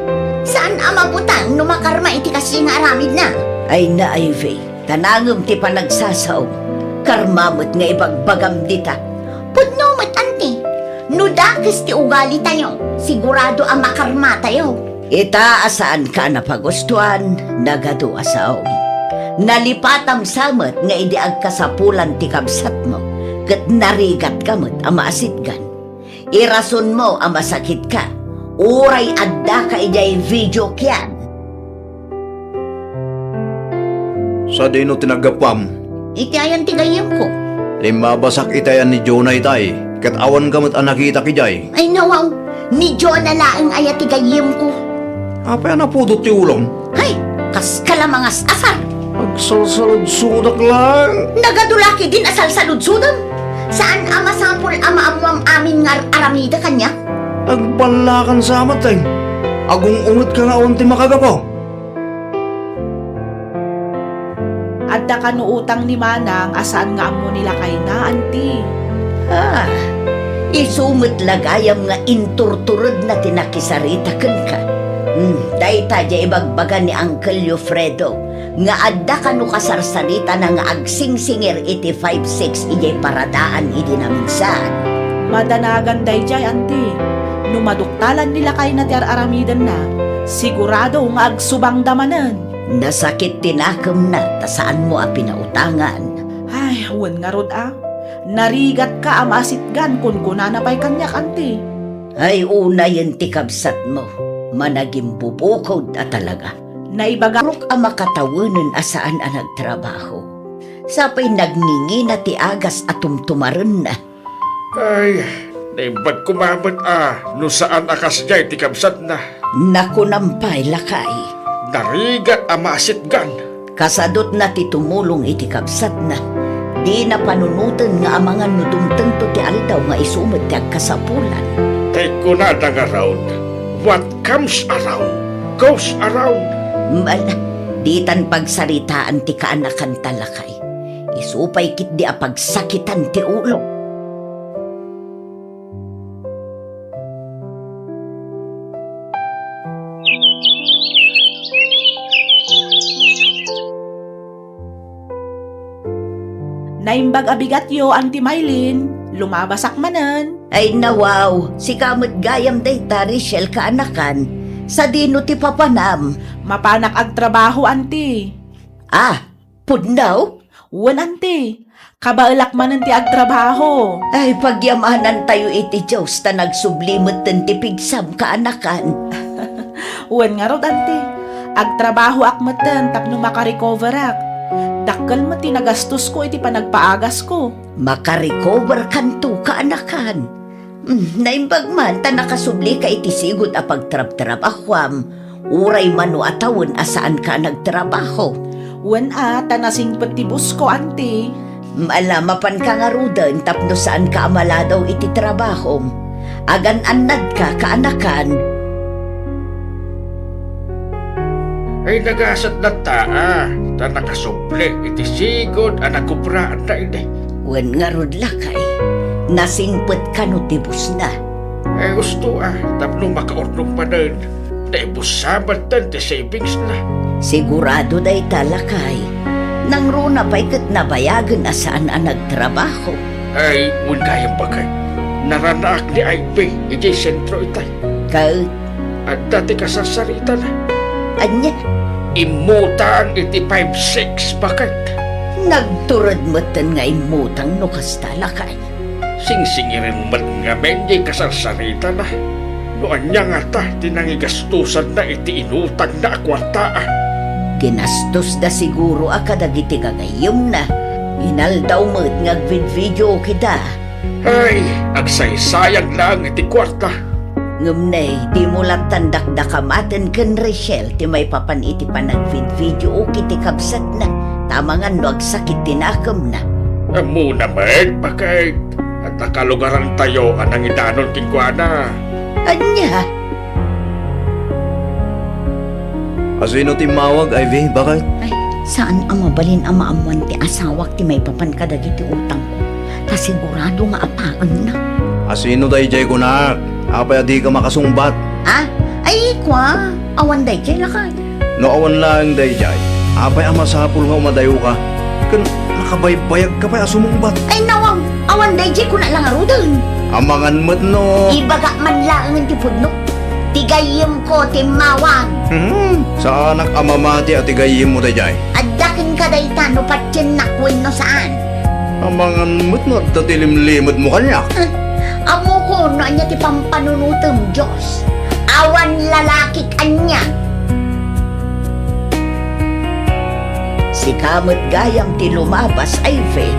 Saan a mabutang no makarma iti kasdiay nga aramidna. Ay, na, Ivy. Ta nangem ti panagsasaom, karma met nga ibagbagam dita. Pudno met, Auntie. No dakes ti ugalitayo, sigurado a makarmatayo. Ita a saanka a napagustuan, nagadu a saom. Nalipatam sa met nga idi agkasapulan ti kabsatmo, ket narigatka met a maasitgan. Irasonmo a masakitka, uray addaka idiay video kian. Sadino ti naggapuam? Iti ayan ti gayyemko. Limmabasak iti ayan ni Jonah itay, ket awanka met a nakitak idiay. Ay, nawaw, ni Jonah laeng aya ti gayyemko. Apay a napudot ti ulom? Hay, kaska la mangas-asar. Agsalsaludsodak laeng. Nagadu la ketdin a salsaludsodem. Saan a masapul a maammuam amin nga ar-aramidek kaniak? Agballakan sa met, eh. Agung-ungetka nga awan ti makagapu. Adda kano utang ni Manang a saan nga ammo ni lakayna, Auntie. Ah, isu met la gayam nga inturturedna ti nakisarita kenka. Hmm, dayta diay ibagbaga ni Uncle Fredo nga adda kano kasarsaritana nga agsingsingir iti five six idiay paradaan idi naminsan. Madanagan daydiay, Auntie. No maduktalan ni lakayna ti ar-aramidenna, sigurado nga agsubangda manen. Nasakit ti nakemna ta saanmo a pinautangan. Ay, wen ngarud a. Narigatka a maasitgan, kunkunana pay kaniak, anti. Ay, unayen ti kabsatmo. Managimbubukod a talaga. Naibagarok a makatawenen a saan a nagtrabaho. Sapay nagngingina ti agas a tumtumarenna. Ay, naimbag koma met a no saan a kasdiay ti kabsatna. Nakunam pay, lakay. Narigat a maasitgan. Kasadutna ti tumulong iti kabsatna. Dina panunoten nga amangan no dumtengto ti aldaw nga isu met ti agkasapulan. Tay kunada ngarud, "What comes around, goes around." Mal, ditan pagsaritaan ti kaanakanta, lakay. Isu pay ketdi a pagsakitan ti ulo. Naimbag a bigatyo, Auntie Mylene. Lumabasak manen. Ay, nawaw, sika met gayam dayta, Rachel, kaanakan. Sadino ti papanam? Mapanak agtrabaho, Auntie. Ah, pudno? Wen, Auntie. Kabaelak manen ti agtrabaho. Ay, pagyamanantayo iti Dios ta nagsubli metten ti pigsam, kaanakan. Wen ngarud, Auntie. Agtrabahoak metten tapno makarecoverak. Dakkel met ti nagastosko iti panagpaagasko. Makarecoverkanto, kaanakan. Hmm, naimbag man ta nakasublika iti sigud a pagtrabtrabahuam, uray mano a tawen a saanka a nagtrabaho. Wen a, ta nasingpet ti busko, Auntie. Ala, mapanka ngaruden tapno saanka a maladaw iti trabahom. Agan-annadka, kaanakan. Ay, nagasat latta a, ta nakasubli iti sigud a nakubraanna idi. Wen ngarud, lakay, nasingpet kano ti busna. Ay, usto a, tapno makaurnong manen, naibusa metten ti savingsna. Sigurado dayta, lakay. Nangruna pay ket nabayagen a saan a nagtrabaho. Ay, wen gayam, baket. Naranaak ni Ivy idiay sentro itay. Ket? Adda ti kasarsaritana. Ania? Immutang iti five six, baket. Nagtured metten nga immutang no kasta, lakay. Singsingiren met ngamin diay kasarsaritana. No ania ngata ti nangigastosanna iti inutangna a kuarta a? Ginastosda siguro a kadagiti gagayyemna. Inaldaw met nga agvidvideoki da. Ay, agsaysayang laeng iti kuarta. Ngem ne, dimo lattan dakdakamaten ken Rachel ti maipapan iti panagvidvideoki ti kabsatna, ta amangan no agsakit ti nakemna. Ammona met, baket, a ta kalugarantayo a nangidanon kenkuana. Ania? Asino ti immawag, Ivy? Baket? Ay, saan a mabalin a maammuan ti asawak ti maipapan kadagiti utangko. Ta sigurado nga apaenna. Asino daydiay kunak? Apay a dika makasungbat? Ah? Ay, kua, awan daydiay, lakay. No awan laeng daydiay, apay a masapul nga umadayoka? Ken nakabaybayagka pay a sumungbat. Ay, nawag, awan daydiay kuna la ngaruden. Amangan met no. Ibagak man laengen ti pudno. Ti gayyemko ti immawag. Hmm, saanak a mamati a ti gayyemmo daydiay. Adda kenka dayta no patiennak wenno saan. Amangan met no adda ti limlimedmo kaniak. Eh, ammokon no ania ti pampanunotem, Dios. Awan lalakik ania. Sika met gayam ti lumabas, Ivy.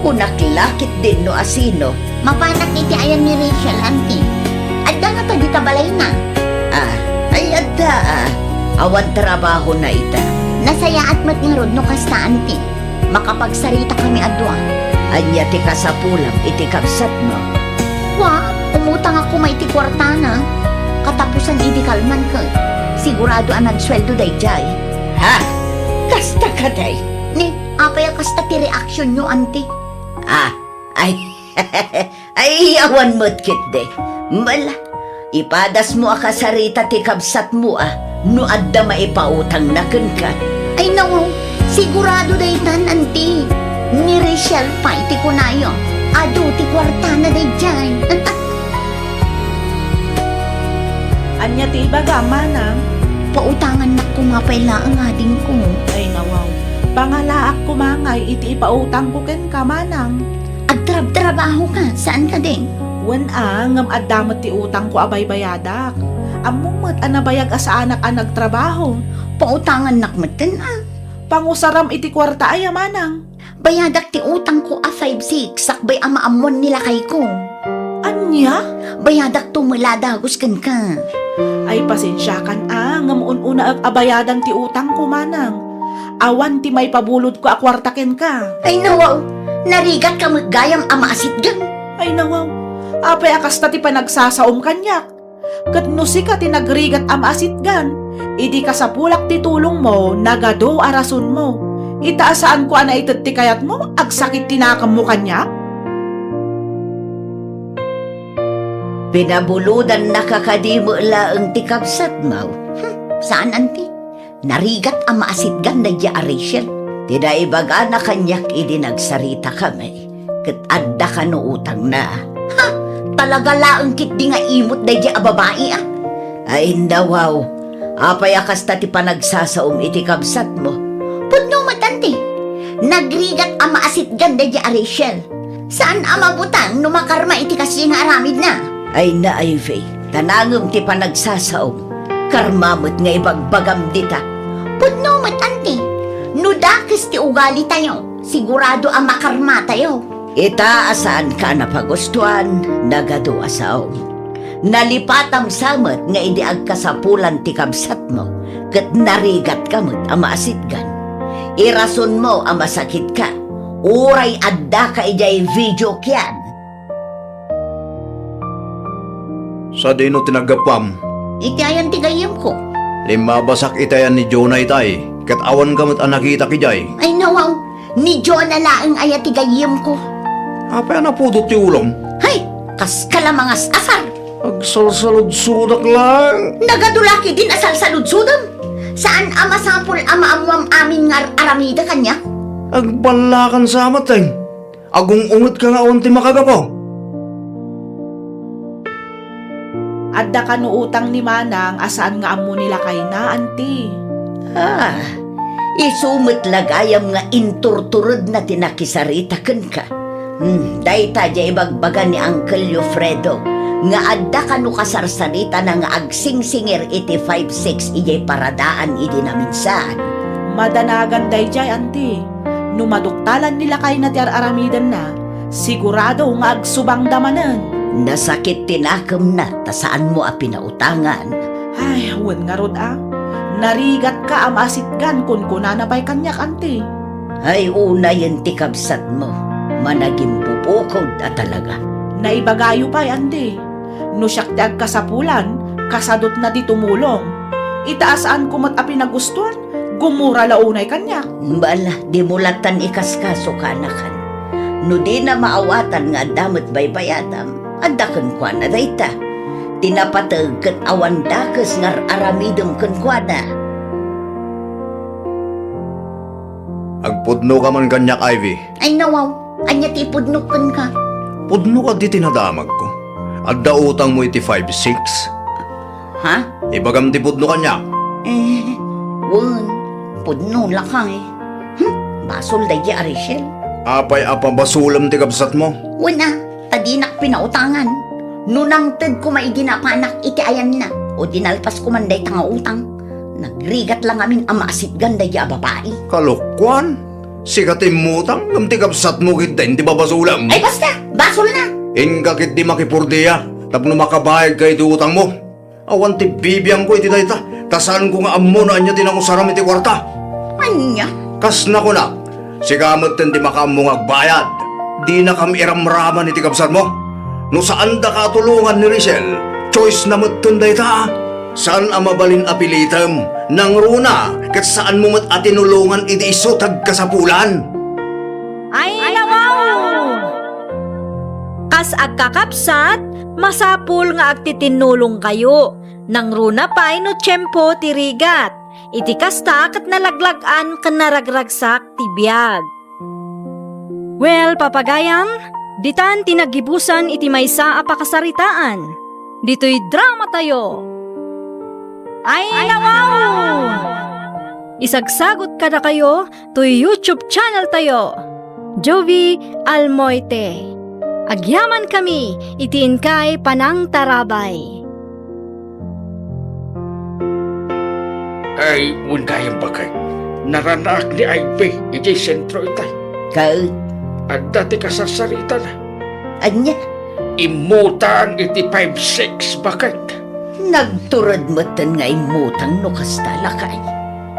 Kunak la ketdin no asino. Mapanak iti ayan ni Rachel, Auntie. Adda ngata dita balayna? Ah, ay adda, ah. Awan trabahona ita. Nasayaat met ngarud no kasta, Auntie. Makapagsaritakami a dua. Ania ti kasapulam iti kabsatmo? Wa, umutangak koma iti kuartana. Katapusan idi kalman ket. Sigurado a nagsueldo daydiay. Ha? Kasta kadi? Ni, apay a kasta ti reaksionyo, Auntie? Ah, ay, ay, awan met ketdi. Mala, ipadasmo a kasarita ti kabsatmo a no adda maipautangna kenka. Ay, nawaw, sigurado daytan, Auntie. Ni Rachel pay ti kunayo. Adu ti kuartana daydiay. Ania ti ibagam, manang? Pautangannak koma pay laeng adingko. Ay, nawaw. Pangalaak koma ngay iti ipautangko kenka, manang. Agtrabtrabahoka, saan kadi? Wen a, ngem adda met ti utangko a baybayadak. Ammom met a nabayag a saanak a nagtrabaho. Pautangannak metten a. Pangusaram iti kuarta aya, manang. Bayadak ti utangko a five six sakbay a maammuan ni lakayko. Ania? Bayadakto met la dagus kenka. Ay, pasensiakan a, ngem un-unaek a bayadan ti utangko, manang. Awan ti maipabulodko a kuarta kenka. Ay, nawaw, narigatka met gayam a maasitgan. Ay, nawaw, apay a kasta ti panagsasaom kaniak? Ket no sika ti nagrigat a maasitgan, idi kasapulak ti tulongmo, nagadu a rasonmo. Ita a saanko a naited ti kayatmo, agsakit ti nakemmo kaniak? Pinabulodannaka kadi met laeng ti kabsatmo? Hmm, saan, anti. Narigat a maasitgan daydiay a Rachel. Ti naibagana kaniak idi nagsaritakami, ket adda kano utangna. Ha! Talaga laeng ketdi nga imot daydiay a babai, a? Ay, nawaw. Apay a kasta ti panagsasaom iti kabsatmo? Pudno met, anti. Nagrigat a maasitgan daydiay a Rachel. Saan a mabutang no makarma iti kasdiay nga aramidna. Ay na, Ivy, ta nangem ti panagsasaom. Karma met nga ibagbagam dita. Pudno met, anti. No dakes ti ugalitayo, sigurado a makarmatayo. Ita a saanka a napagustuan, nagadu a saom. Nalipatam sa met nga idi agkasapulan ti kabsatmo, ket narigatka met a maasitgan. Irasonmo a masakitka, uray addaka idiay video kian. Sadino ti naggapuam? Iti ayan ti gayyemko. Limmabasak iti ayan ni Jonah itay, ket awanka met a nakitak idiay. Ay, nawaw, ni Jonah laeng aya ti gayyemko. Apay a napudot ti ulom? Hay, kaska la mangas-asar. Agsalsaludsodak laeng. Nagadu la ketdin a salsaludsodem. Saan a masapul a maammuam amin nga ar-aramidek kaniak? Agballakan sa met, eh. Agung-ungetka nga awan ti makagapu. Adda kano utang ni manang a saan nga ammo ni lakayna, anti. Ah, isu met la gayam nga inturturedna ti nakisarita kenka. Hmm, dayta diay ibagbaga ni Uncle Fredo nga adda kano kasarsaritana nga agsingsingir iti five six idiay paradaan idi naminsan. Madanagan daydiay, anti. No maduktalan ni lakayna ti ar-aramidenna, sigurado nga agsubangda manen. Nasakit ti nakemna ta saanmo a pinautangan. Ay, wen ngarud a. Narigatka a maasitgan, kunkunana pay kaniak, anti. Ay, unayen ti kabsatmo. Managimbubukod a talaga. Naibagayo pay, anti. No siak ti agkasapulan, kasadutna ti tumulong. Ita a saanko met a pinagustuan, gumura la unay kaniak. Bala, dimo lattan ikaskaso, kaanakan. No dina maawatan nga adda met baybayadam, adda kenkuana dayta. Ti napateg ket awan dakes nga ar-aramidem kenkuana. Agpudnoka man kaniak, Ivy. Ay, nawaw, ania ti ipudnok kenka? Pudno kadi ti nadamagko. Adda utangmo iti five six. Ha? Ibagam ti pudno kaniak. Eh, wen, pudno lakay. Hmm, basol daydiay a Rachel. Apay a pabasolem ti kabsatmo? Wen a, ta dinak pinautangan. No nangted koma idi napanak iti ayanna, o dinalpas koman dayta nga utang, nagrigat la ngamin a maasitgan daydiay a babai. Kalokuan? Sika ti immutang, ngem ti kabsatmo ketdin ti babasolem. Ay, basta! Basolna! Inka ketdi makipurdia tapno makabayadka iti utangmo. Awan ti bibiangko iti dayta, ta saanko nga ammo no ania ti nangusaram iti kuarta. Ania? Kas nakunak, sika metten ti makaammo nga agbayad. Dinakam iramraman iti kabsatmo. No saandaka a tulongan ni Rachel, choice na metten dayta. Saan a mabalin a pilitem, nangruna, ket saanmo met a tinulongan idi isu ti agkasapulan. Ay, nawaw! Kas agkakabsat, masapul nga agtitinnulongkayo. Nangruna pay no tiempo ti rigat. Iti kasta, ket nalaglag-an ken naragragsak ti biag. Well, papagayam, ditan ti naggibusan iti maysa a pakasaritaan. Ditoy dramatayo. Ay, nawaw! Isagsagot kadakayo toy YouTube channel tayo, Jovie Almoite. Agyaman kami iti inkay panangtarabay. Ay, wen gayam baket, naranaak ni Ivy iti sentro itay. Ket? Adda ti kasarsaritana. Ania? Immutang iti five six baket. Nagtured metten nga immutang no kasta, lakay.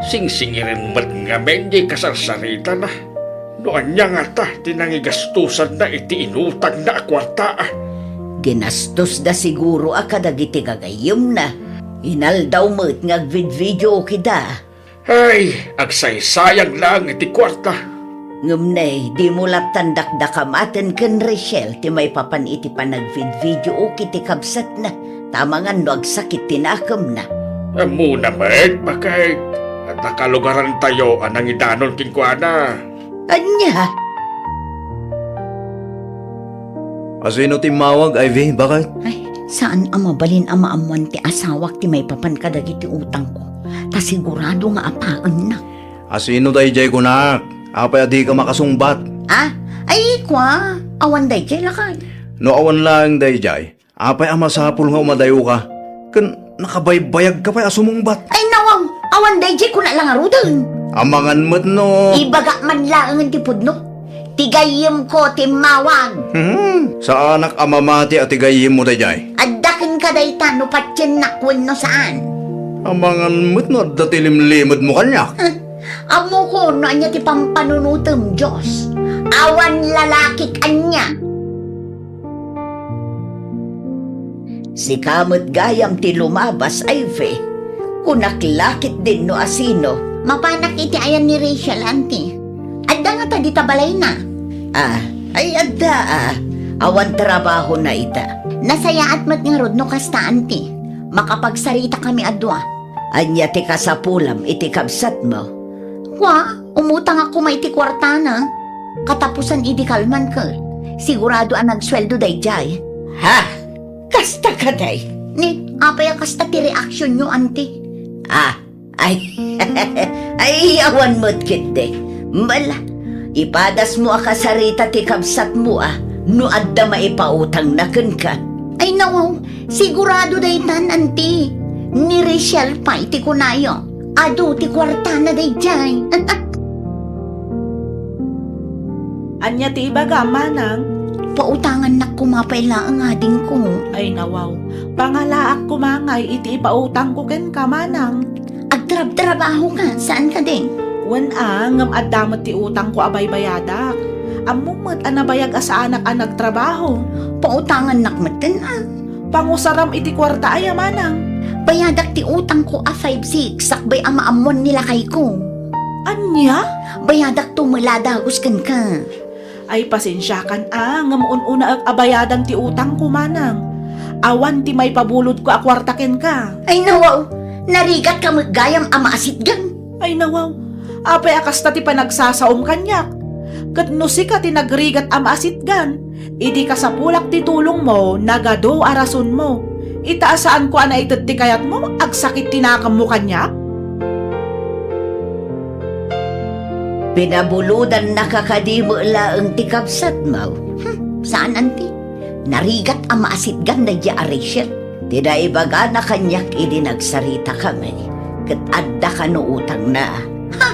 Singsingiren met ngamin ti kasarsaritana. No ania ngata ti nangigastosanna iti inutangna a kuarta, a? Ginastosda siguro a kadagiti gagayyemna. Inaldaw met nga agvidvideookida. Ay, agsaysayang laeng iti kuarta. Ngem ne, dimo lattan dakdakamaten ken Rachel ti maipapan iti panagvidvideooki ti kabsatna, ta amangan no agsakit ti nakemna. Ammona met, baket, adda kalugarantayo a nangidanon kenkuana. Ania? Asino ti immawag, Ivy, baket? Ay, saan a mabalin a maammuan ti asawak ti maipapan kadagiti utangko, ta sigurado nga apaennak. Asino daydiay kunak? Apay a dika makasungbat? Ah? Ay, kua, awan daydiay, lakay. No awan laeng daydiay, apay a masapul nga umadayoka? Ken nakabaybayagka pay a sumungbat. Ay, nawaw, awan daydiay kuna la ngaruden. Amangan met no. Ibagak man laengen ti pudno. Ti gayyemko ti immawag. Hmm, saanak a mamati a ti gayyemmo daydiay. Adda kenka dayta no patiennak wenno saan. Amangan met no adda ti limlimedmo kaniak. Huh, ammokon no ania ti pampanunotem, Dios. Awan lalakik ania. Sika met gayam ti lumabas, Ivy. Kunak la ketdin no asino. Mapanak iti ayan ni Rachel, anti. Adda ngata dita balayna? Ah, ay adda, ah. Awan trabahona ita. Nasayaat met ngarud no kasta, anti. Makapagsaritakami a dua. Ania ti kasapulam iti kabsatmo? Kua, umutangak koma iti kuartana. Katapusan idi kalman ket, sigurado a nagsueldo daydiay. Ha? Kasta kadi? Ni, apay a kasta ti reaksionyo, anti? Ah, ay, ay, awan met ketdi. Mala, ipadasmo a kasarita ti kabsatmo a no adda maipautangna kenka. Ay, nawaw, sigurado daytan, anti. Ni Rachel pay ti kunayo. Adu ti kuartana daydiay. Ania ti ibagam, manang? Pautangannak koma pay laeng, adingko. Ay, nawaw. Pangalaak koma ngay iti ipautangko kenka, manang. Agtrabtrabahoka, saan kadi? Wen a, ngem adda met ti utangko a baybayadak. Ammom met a nabayag a saanak a nagtrabaho. Pautangannak metten a. Pangusaram iti kuarta aya, manang? Bayadak ti utangko a five six sakbay a maammuan ni lakayko. Ania? Bayadakto met la a dagus kenka. Ay, pasensiakan a, ngem un-unaek a bayadam ti utangko, manang. Awan ti maipabulodko a kuarta kenka. Ay, nawaw, narigatka met gayam a maasitgan. Ay, nawaw, apay a kasta ti panagsasaom kaniak? Ket no sika ti nagrigat a maasitgan, idi kasapulak ti tulongmo, nagadu a rasonmo. Ita a saanko a naited ti kayatmo, agsakit ti nakemmo kaniak? Pinabulodannaka kadi met laeng ti kabsatmo? Hmm, saan, anti. Narigat a maasitgan daydiay a Rachel. Ti naibagana kaniak idi nagsaritakami, ket adda kano utangna. Ha?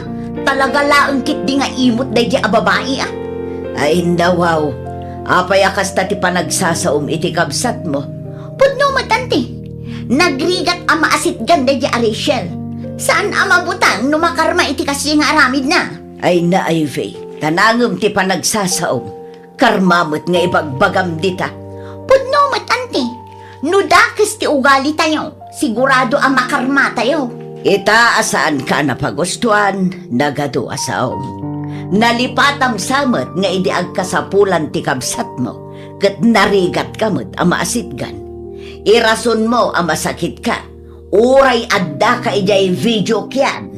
Talaga laeng ketdi nga imot daydiay a babai, a? Ay, nawaw. Apay a kasta ti panagsasaom iti kabsatmo? Pudno met, anti. Nagrigat a maasitgan daydiay a Rachel. Saan a mabutang no makarma iti kasdiay nga aramidna. Ay, na, Ivy, ta nangem ti panagsasaom. Karma met nga ibagbagam dita. Pudno met, anti. No dakes ti ugalitayo, sigurado a makarmatayo. Ita a saanka a napagustuan, nagadu a saom. Nalipatam sa met nga idi agkasapulan ti kabsatmo, ket narigatka met a maasitgan. Irasonmo a masakitka, uray addaka idiay video kian.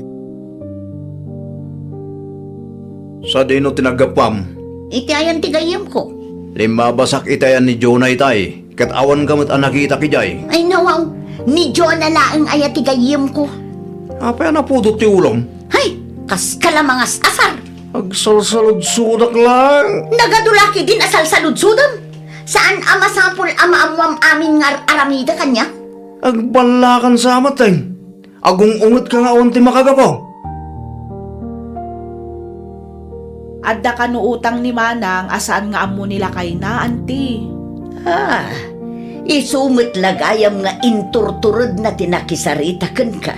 Sadino ti naggapuam? Iti ayan ti gayyemko. Limmabasak iti ayan ni Jonah itay, ket awanka met a nakitak idiay. Ay, nawaw, Ni Jonah laeng aya ti gayyemko. Apay a napudot ti ulom? Hay, kaska la mangas-asar. Agsalsaludsodak laeng. Nagadu la ketdin a salsaludsodem. Saan a masapul a maammoam amin nga ar-aramidek kaniak? Agballakan sa met, eh. Agung-ungetka nga awan ti makagapu. Adda kano utang ni Manang a saan nga ammo ni lakayna, anti? Ah, isu met la gayam nga inturturedna ti nakisarita kenka.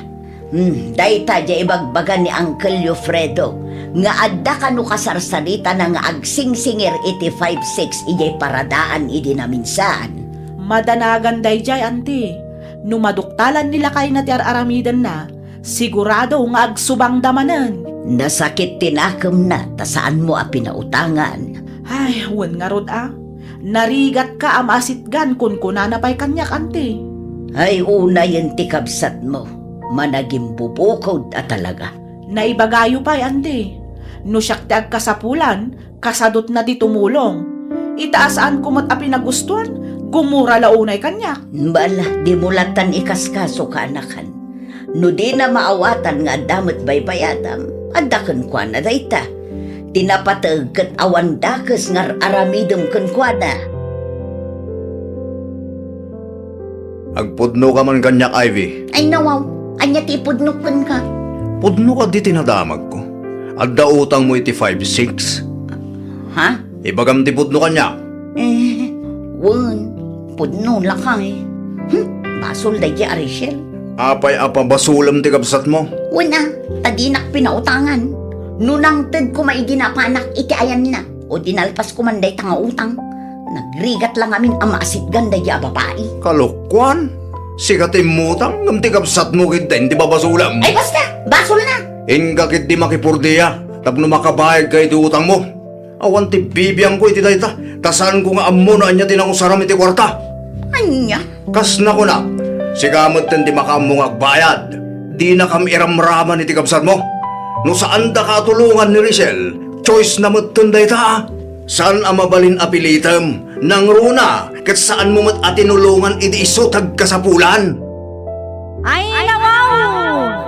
Hmm, dayta diay ibagbaga ni Uncle Fredo nga adda kano kasarsaritana nga agsingsingir iti five six idiay paradaan idi naminsaan. Madanagan daydiay, anti. No maduktalan ni lakayna ti ar-aramidenna, sigurado nga agsubangda manen. Nasakit ti nakemna ta saanmo a pinautangan. Ay, wen ngarud a. Narigatka a maasitgan, kunkunana pay kaniak, anti. Ay, unayen ti kabsatmo. Managimbubukod a talaga. Naibagayo pay, anti. No siak ti agkasapulan, kasadutna ti tumulong. Ita a saanko met a pinagustuan, gumura la unay kaniak. Bala, dimo latan ikaskaso, kaanakan. No dina maawatan nga adda met baybayadam, adda kenkuana dayta. Ti napateg ket awan dakes nga ar-aramidem kenkuana. Agpudnoka man kaniak, Ivy. Ay, nawaw. Ania ti ipudnok kenka? Pudno kadi ti nadamagko. Adda utangmo iti five six. Ha? Ibagam ti pudno kaniak. Eh, wen, pudno lakay. Hmm, basol daydi a Rachel. Apay a pabasolem ti kabsatmo? Wen a, ta dinak pinautangan. No nangted koma idi napanak iti ayanna, o dinalpas koman dayta nga utang, nagrigat la ngamin a maasitgan daydi a babai. Kalokuan? Sika ti immutang, ngem ti kabsatmo ketdin ti babasolem. Ay, basta! Basolna! Inka ketdi makipurdia tapno makabayadka iti utangmo. Awan ti bibiangko iti dayta, ta saanko nga ammo no ania ti nangusaram iti kuarta. Ania? Kas nakunak, sika metten ti makaammo nga agbayad. Dinakam iramraman iti kabsatmo. No saandaka a tulongan ni Rachel, choice na metten dayta. Saan a mabalin a pilitem, nangruna, ket saanmo met a tinulongan idi isu ti agkasapulan. Ay, nawaw!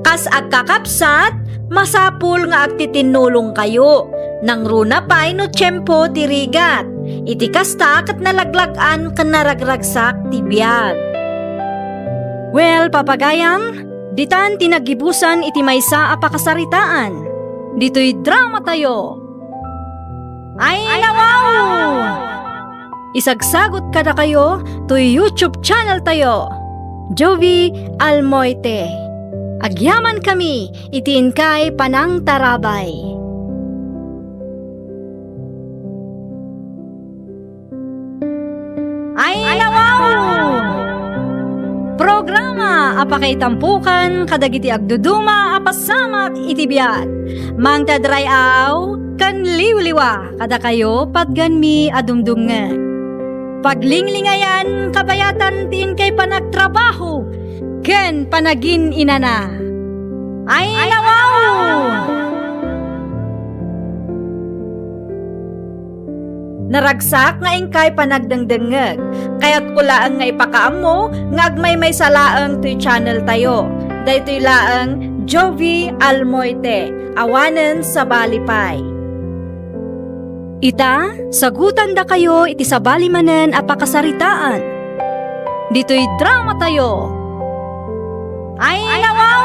Kas agkakabsat, masapul nga agtitinnulongkayo. Nangruna pay no tiempo ti rigat. Iti kasta ket nalaglag-an ken naragragsak ti biag. Well, papagayam, ditan ti naggibusan iti maysa a pakasaritaan. Ditoy dramatayo. Ay, nawaw! Isagsagut kadakayo toy YouTube channel tayo, Jovi Almoite. Agyamankami iti inkay panangtarabay. Ay, nawaw! Programa a pakaitampukan kadagiti agduduma a pasamak iti biag. Mangted ray-aw ken liwliwa kadakayo patgenmi a dumdumngeg. Paglinglingayan, kabayatan ti inkay panagtrabaho ken panagin-inana. Ay, nawaw! Naragsak nga inkay panagdengdengngeg. Kayatko laeng nga ipakaammo nga agmaymaysa laeng toy channel tayo. Daytoy laeng Jovi Almoite, awanen sabali pay. Ita, sagutandakayo iti sabali manen a pakasaritaan. Ditoy dramatayo. Ay, nawaw!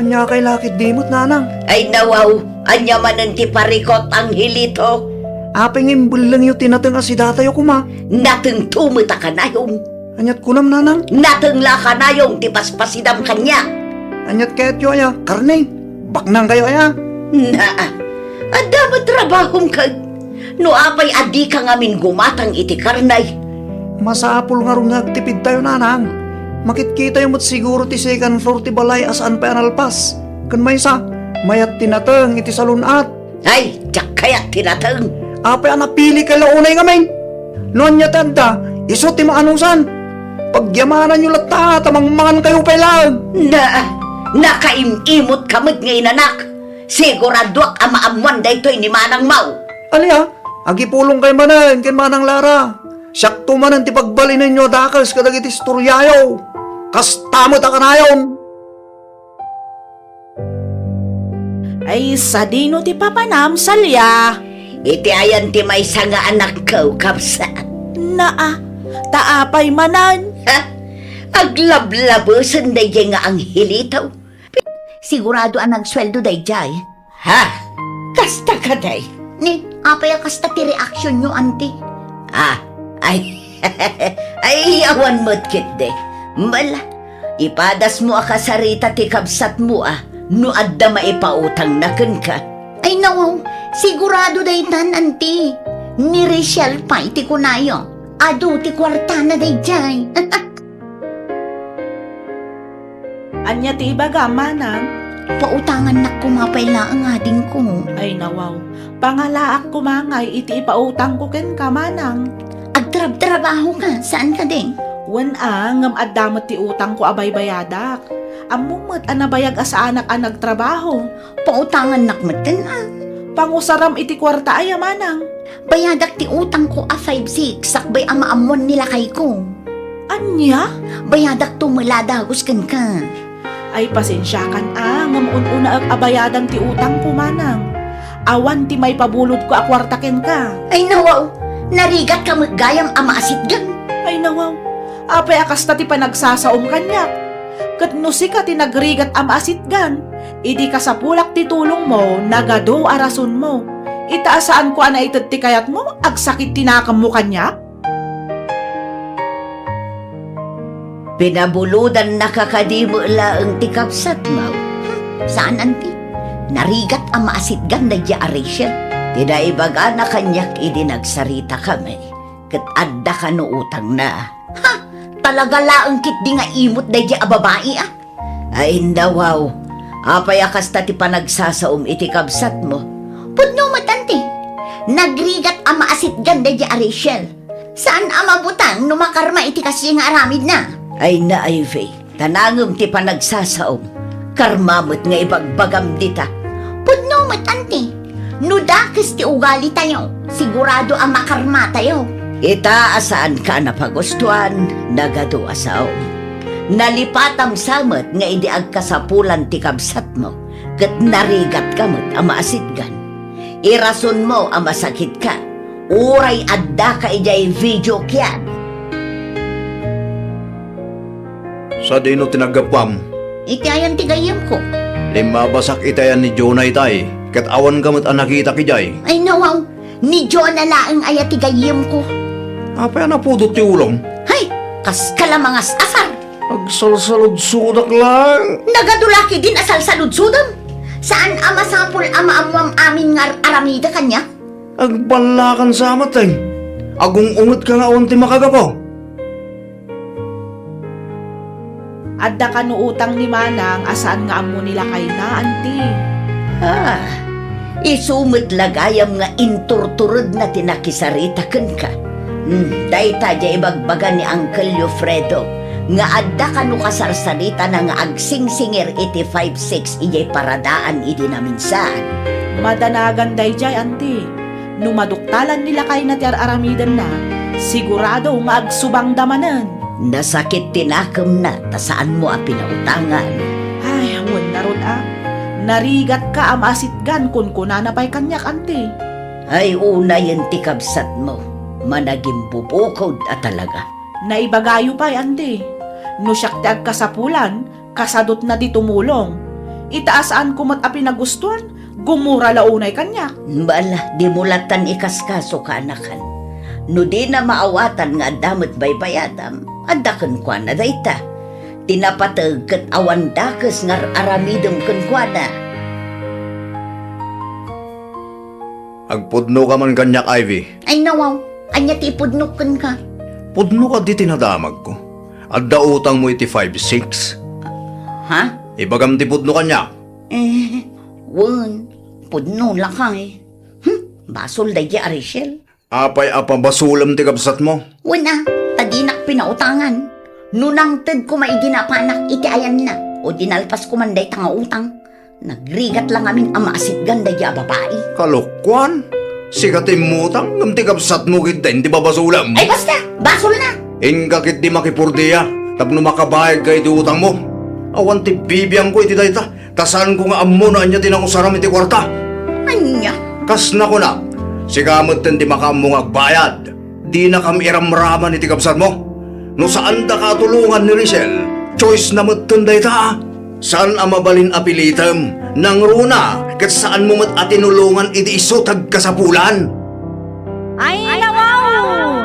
Ania kay lakit dimot, nanang? Ay, nawaw, ania manen ti parikot, Angelito? Apay nga imbellengyo ti nateng a sidatayo koma? Natengto met a kanayom. Aniat kunam, nanang? Nateng la a kanayom ti paspasidam kaniak. Aniat kayatyo aya? Karne? Baknang kayo aya? Naa, adda met trabahom ket no apay a dika ngamin gumatang iti karne. Masapul ngarud nga agtipid tayo, nanang. Makitkitayo met siguro ti second floor ti balay a saan pay a nalpas. Ken maysa, mayat ti nateng iti salun-at. Ay, diak kayat ti nateng. Apay a napili kay la unay ngamin? No ania ti adda, isu ti maanusan. Pagyamananyo latta ta mangmangan kayo pay laeng. Na, nakaim-imot ka met nga inanak. Siguraduak a maammuan daytoy ni Manang Mau. Ania, agipulong kay manen ken Manang Lara. Siakto manen ti pagbalinenyo a dakes kadagiti istoriayo. Kasta met a kanayon. Ay, sadino ti papanam, Salia? Iti ayan ti maysa nga anakko, kabsat. Naa, ta apay manen? Ha? Aglablabesen daydiay nga anghelito. Sigurado a nagsueldo daydiay. Ha? Kasta kadi? Ni, apay a kasta ti reaksionyo, anti? Ah, ay, ay, awan met ketdi. Mala, ipadasmo a kasarita ti kabsatmo a no adda maipautangna kenka. Ay, nawaw, sigurado daytan, anti. Ni Rachel pay ti kunayo. Adu ti kuartana daydiay. Ania ti ibagam, manang? Pautangannak koma pay laeng, adingko. Ay, nawaw. Pangalaak koma ngay iti ipautangko kenka, manang. Agtrabtrabahoka, saan kadi? Wen a, ngem adda met ti utangko a baybayadak. Ammom met a nabayag a saanak a nagtrabaho. Pautangannak metten a. Pangusaram iti kuarta aya, manang? Bayadak ti utangko a five six sakbay a maammoan ni lakayko. Ania? Bayadakto met la dagus kenka. Ay, pasensiakan a, ngem un-unaek a bayadan ti utangko, manang. Awan ti maipabulodko a kuarta kenka. Ay, nawaw, narigatka met gayam a maasitgan. Ay, nawaw, apay a kasta ti panagsasaom kaniak? Ket no sika ti nagrigat a maasitgan, idi kasapulak ti tulongmo, nagadu a rasonmo. Ita a saanko a naited ti kayatmo, agsakit ti nakemmo kaniak? Pinabulodannaka kadi met laeng ti kabsatmo? Hmm, saan, anti. Narigat a maasitgan daydiay a Rachel. Ti naibagana kaniak idi nagsaritakami, ket adda kano utangna. Ha? Talaga laeng ketdi nga imot daydiay a babai, a? Ay, nawaw. Apay a kasta ti panagsasaom iti kabsatmo? Pudno met, anti. Nagrigat a maasitgan daydiay a Rachel. Saan a mabutang no makarma iti kasdiay nga aramidna. Ay, na, Ivy, ta nangem ti panagsasaom. Karma met nga ibagbagam dita. Pudno met, anti. No dakes ti ugalitayo, sigurado a makarmatayo. Ita a saanka a napagustuan, nagadu a saom. Nalipatam sa met nga idi agkasapulan ti kabsatmo, ket narigatka met a maasitgan. Irasonmo a masakitka, uray addaka idiay video kiad. Sadino ti naggapuam? Iti ayan ti gayyemko. Limmabasak iti ayan ni Jonah itay, ket awanka met a nakitak idiay. Ay, nawaw, ni Jonah laeng aya ti gayyemko. Apay a napudot ti ulom? Hay, kaska la mangas-asar. Agsalsaludsodak laeng. Nagadu la ketdin a salsaludsodem. Saan a masapul a maammoam amin nga ar-aramidek kaniak? Agballakan sa met, eh. Agung-ungetka nga awan ti makagapu. Adda kano utang ni manang a saan nga ammo ni lakayna, anti. Ah, isu met la gayam nga inturturedna ti nakisarita kenka. Hmm, dayta diay ibagbaga ni Uncle Fredo nga adda kano kasarsaritana nga agsingsingir iti five six idiay paradaan idi naminsan. Madanagan daydiay, anti. No maduktalan ni lakayna ti ar-aramidenna, sigurado nga agsubangda manen. Nasakit ti nakemna ta saanmo a pinautangan. Ay, wen ngarud a. Narigatka a maasitgan, kunkunana pay kaniak, anti. Ay, unayen ti kabsatmo. Managimbubukod a talaga. Naibagayo pay, anti. No siak ti agkasapulan, kasadutna di tumulong. Ita a saanko met a pinagustuan, gumura la unay kaniak. Bala, dimo lattan ikaskaso, kaanakan. No dina maawatan nga adda met baybayadam, adda kenkuana dayta. Ti napateg ket awan dakes nga ar-aramidem kenkuana. Agpudnoka man kaniak, Ivy. Ay, nawaw. Ania ti ipudnok kenka? Pudno kadi ti nadamagko. Adda utangmo iti five six. Ha? Ibagam ti pudno kaniak. Eh, wen, pudno lakay. Hmm, basol daydiay a Rachel. Apay a pabasolem ti kabsatmo? Wen a, ta dinak pinautangan. No nangted koma idi napanak iti ayanna, o dinalpas koman dayta nga utang, nagrigat la ngamin a maasitgan daydiay a babai. Kalokuan? Sika ti immutang, ngem ti kabsatmo ketdi ti babasolem. Ay, basta! Basolna! Inka ketdi makipurdia tapno makabayadka iti utangmo. Awan ti bibiangko iti dayta, ta saanko nga ammo no ania ti nausarem iti kuarta. Ania? Kas nakunak, sika metten ti makaammo nga agbayad. Dinakam iramraman iti kabsatmo. No saandaka a tulongan ni Rachel, choice na metten dayta. Saan a mabalin a pilitem, nangruna, ket saanmo met a tinulongan iti isu ti agkasapulan. Ay, nawaw!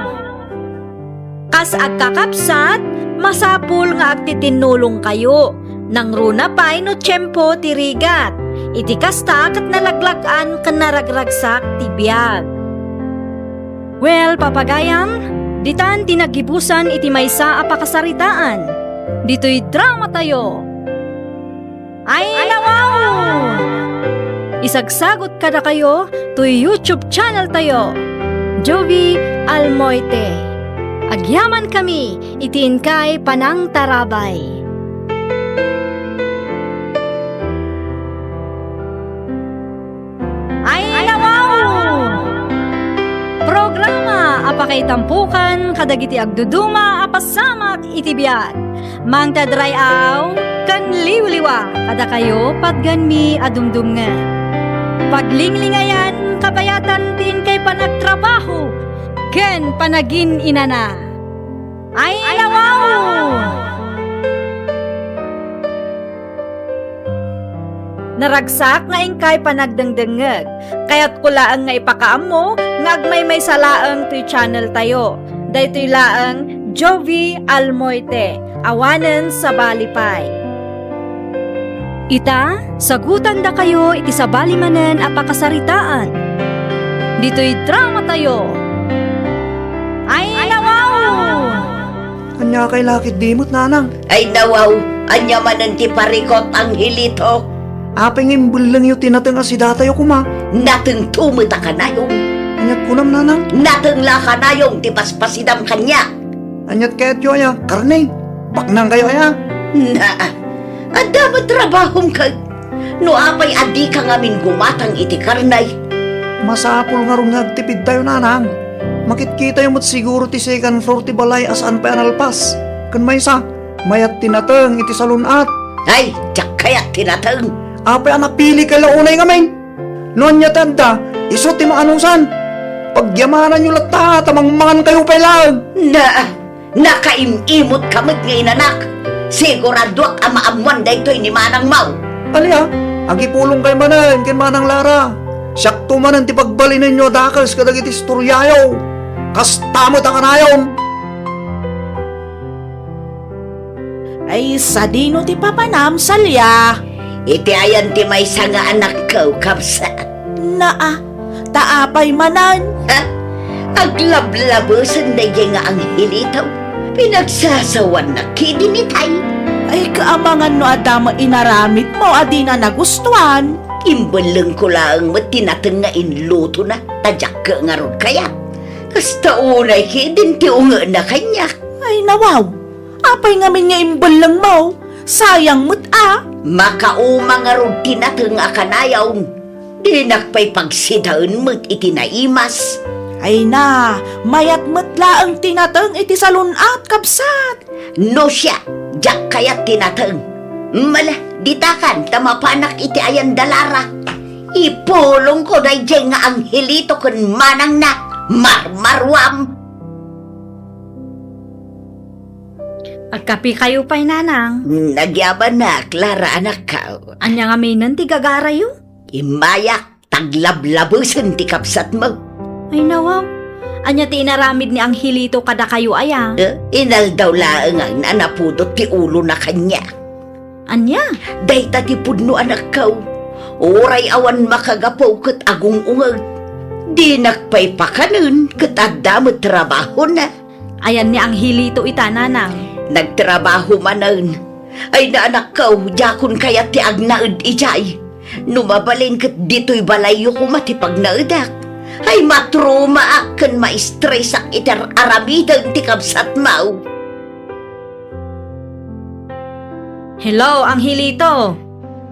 Kas agkakabsat, masapul nga agtitinnulongkayo. Nangruna pay no tiempo ti rigat. Iti kasta ket nalaglag-an ken naragragsak ti biag. Well, papagayam, ditan ti naggibusan iti maysa a pakasaritaan. Ditoy dramatayo. Ay, nawaw! Isagsagot kadakayo toy YouTube channel tayo, Jovi Almoite. Agyamankami iti inkay panangtarabay. Ay, nawaw! Programa a pakaitampukan kadagiti agduduma a pasamak iti biag. Mangted ray-aw ken liwliwa kadakayo patgenmi a dumdumngeg. Paglinglingayan kabayatan ti inkay panagtrabaho ken panagin-inana. Ay, nawaw! Naragsak nga inkay panagdengdengngeg. Kayatko laeng nga ipakaammo nga agmaymaysa laeng toy channel tayo. Daytoy laeng Jovi Almoite, awanen sabali pay. Ita, sagutandakayo iti sabali manen a pakasaritaan. Ditoy dramatayo. Ay, nawaw! Ania kay lakit di met, nanang? Ay, nawaw, ania manen ti parikut, Angelito? Apay nga imbellengyo ti nateng a sidatayo koma? Natengto met a kanayon. Aniat kunam, nanang? Nateng la a kanayon ti paspasidam kaniak. Aniat kayatyo aya? Karne? Baknangkayo aya? Naa, adda met trabahom ket. No apay a dika ngamin gumatang iti karne? Masapul ngarud nga agtipidtayo, nanang. Makitkitayo met siguro ti second floor ti balay a saan pay a nalpas. Ken maysa, mayat ti nateng iti salun-at. Ay, diak kayat ti nateng. Apay a napilikay la unay ngamin? No ania ti adda, isu ti maanusan. Pagyamananyo latta ta mangmangankayo pay laeng. Naa, nakaim-imutka met nga inanak. Siguraduak a maammoan daytoy ni Manang Mau. Alia, agipulongkay manen ken Manang Lara. Siakto manen ti pagbalinenyo a dakes kadagiti istoriayo. Kasta met a kanayon. Ay, sadino ti papanam, Salia? Iti ayan ti maysa nga anakko, kabsat. Naa, ta apay manen? Ha? Aglablabesen daydiay nga Angelito. Pinagsasawannak ketdi ni tay. Ay, kaamangan no adda met inaramidmo a dina nagustuan. Imbellengko laeng met ti nateng nga inlutona, ta diak ngarud kayat. Kasta unay ketdin ti ungena kaniak. Ay, nawaw. Apay ngamin nga imbellengmo? Sayang met a. Makauma ngarud ti nateng a kanayon. Dinak pay pagsidaen met iti naimas. Ay na, mayat met laeng ti nateng iti salun-at, kabsat. No siak, diak kayat ti nateng. Mala, ditakan ta mapanak iti ayan da Lara. Ipulongko daydiay nga Angelito ken manangna. Marmaruam. Agkapikayo pay, nanang. Nagyamanak, Lara, anakko. Ania ngaminen ti gagarayo? Immayak, ta aglablabesen ti kabsatmo. Ay, nawaw. Ania ti inaramid ni Angelito kadakayo aya? Eh, inaldaw laeng a napudot ti ulona kaniak. Ania? Dayta ti pudno, anakko. Uray awan makagapu ket agung-ungeg. Dinak pay pakanen ket adda met trabahona. Ayan ni Angelito ita, nanang. Nagtrabaho manen. Ay, anakko, diakon kayat ti agnaed idiay. No mabalin ket ditoy balayyo koma ti pagnaedak. Ay, matrumaak ken maistresak iti ar-aramiden ti kabsatmo. Hello, Angelito.